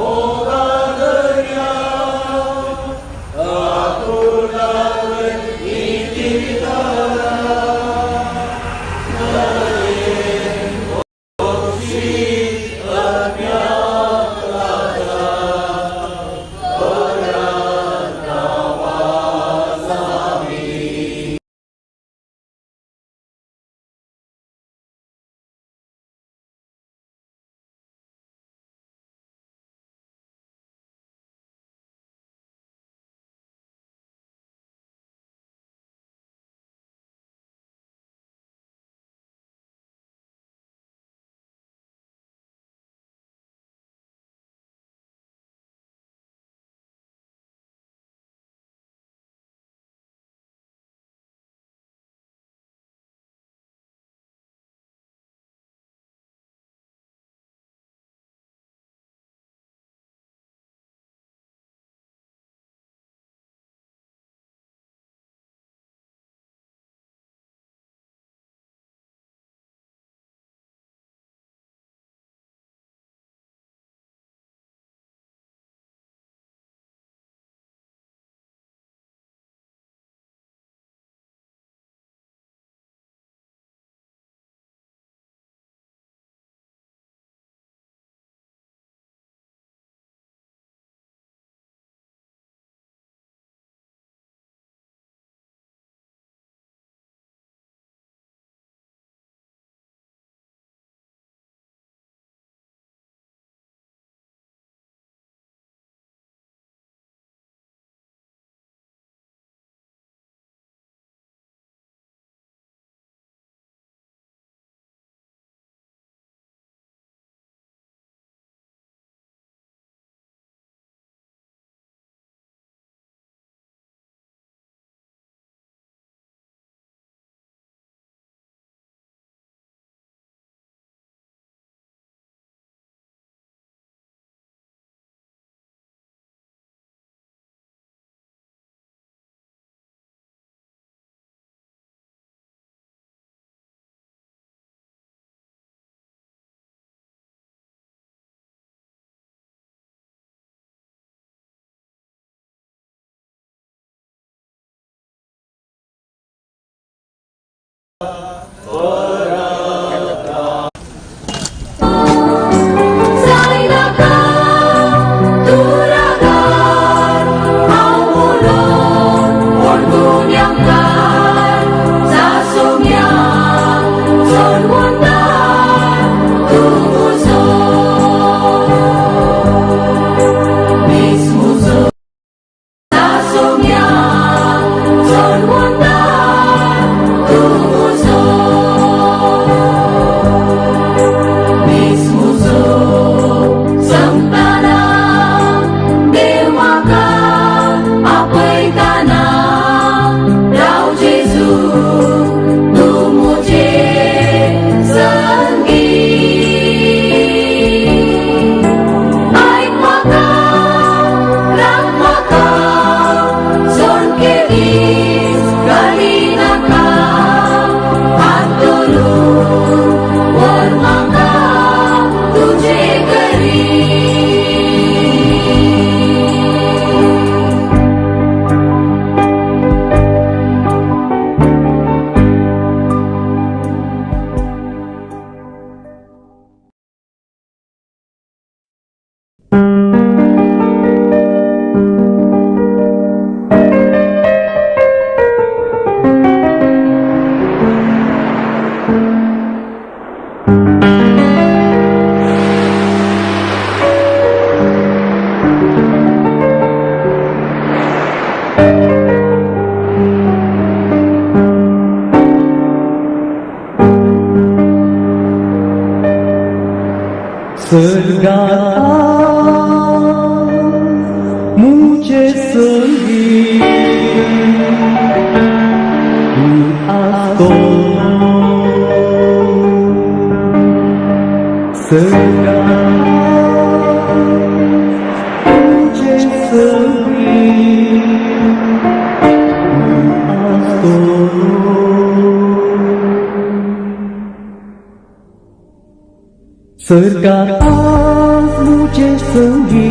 सरकार आज मुझे संगी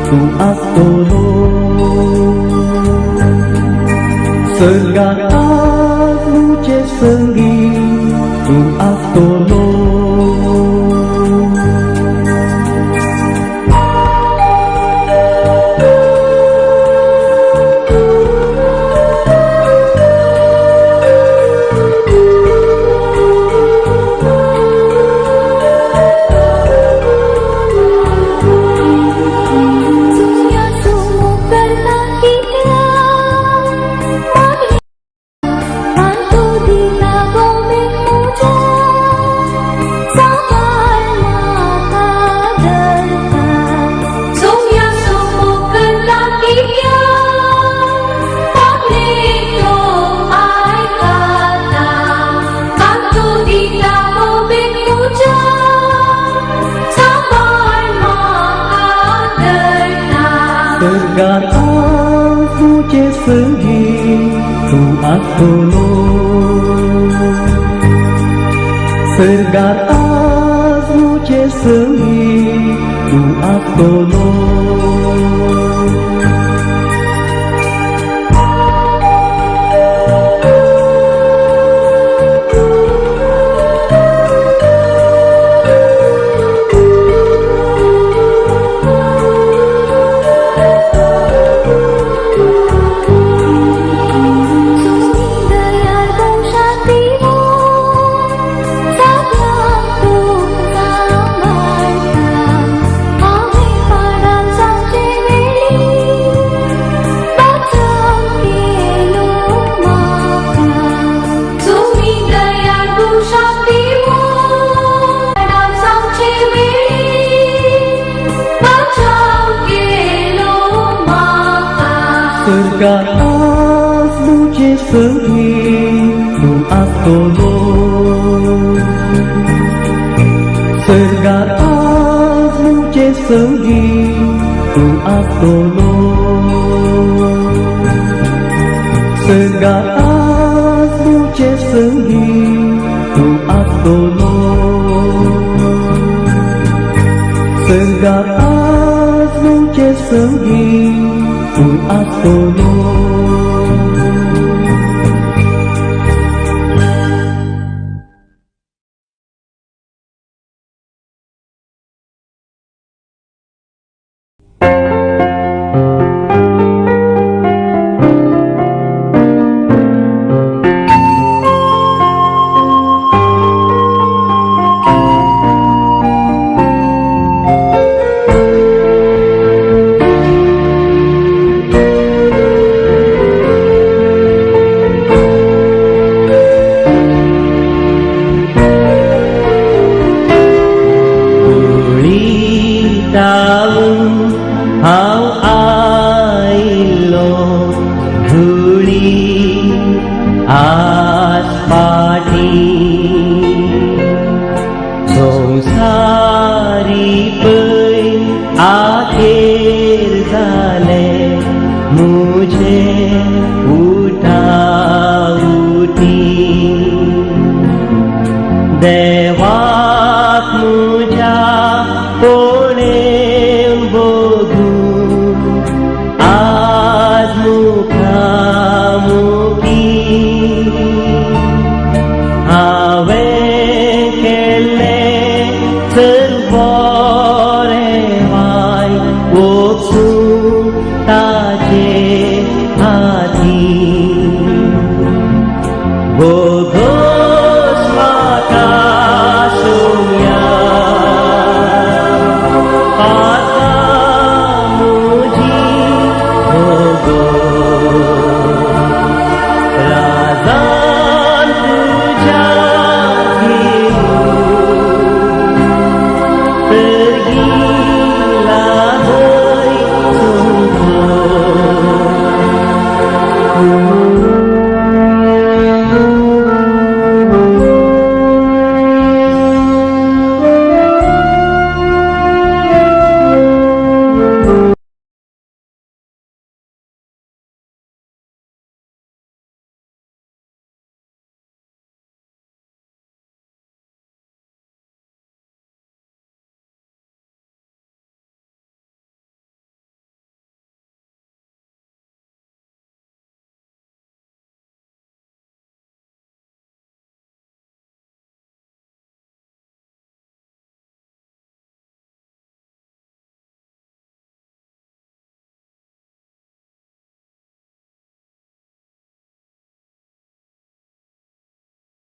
तू आसतलो, सरकार आज मुझे संगी तू आसतलो। Sergar az muce sângi tu acolo. Sergar az muce sângi tu acolo. Sergar az muce sângi tu acolo. Sergar az muce sângi tu acolo.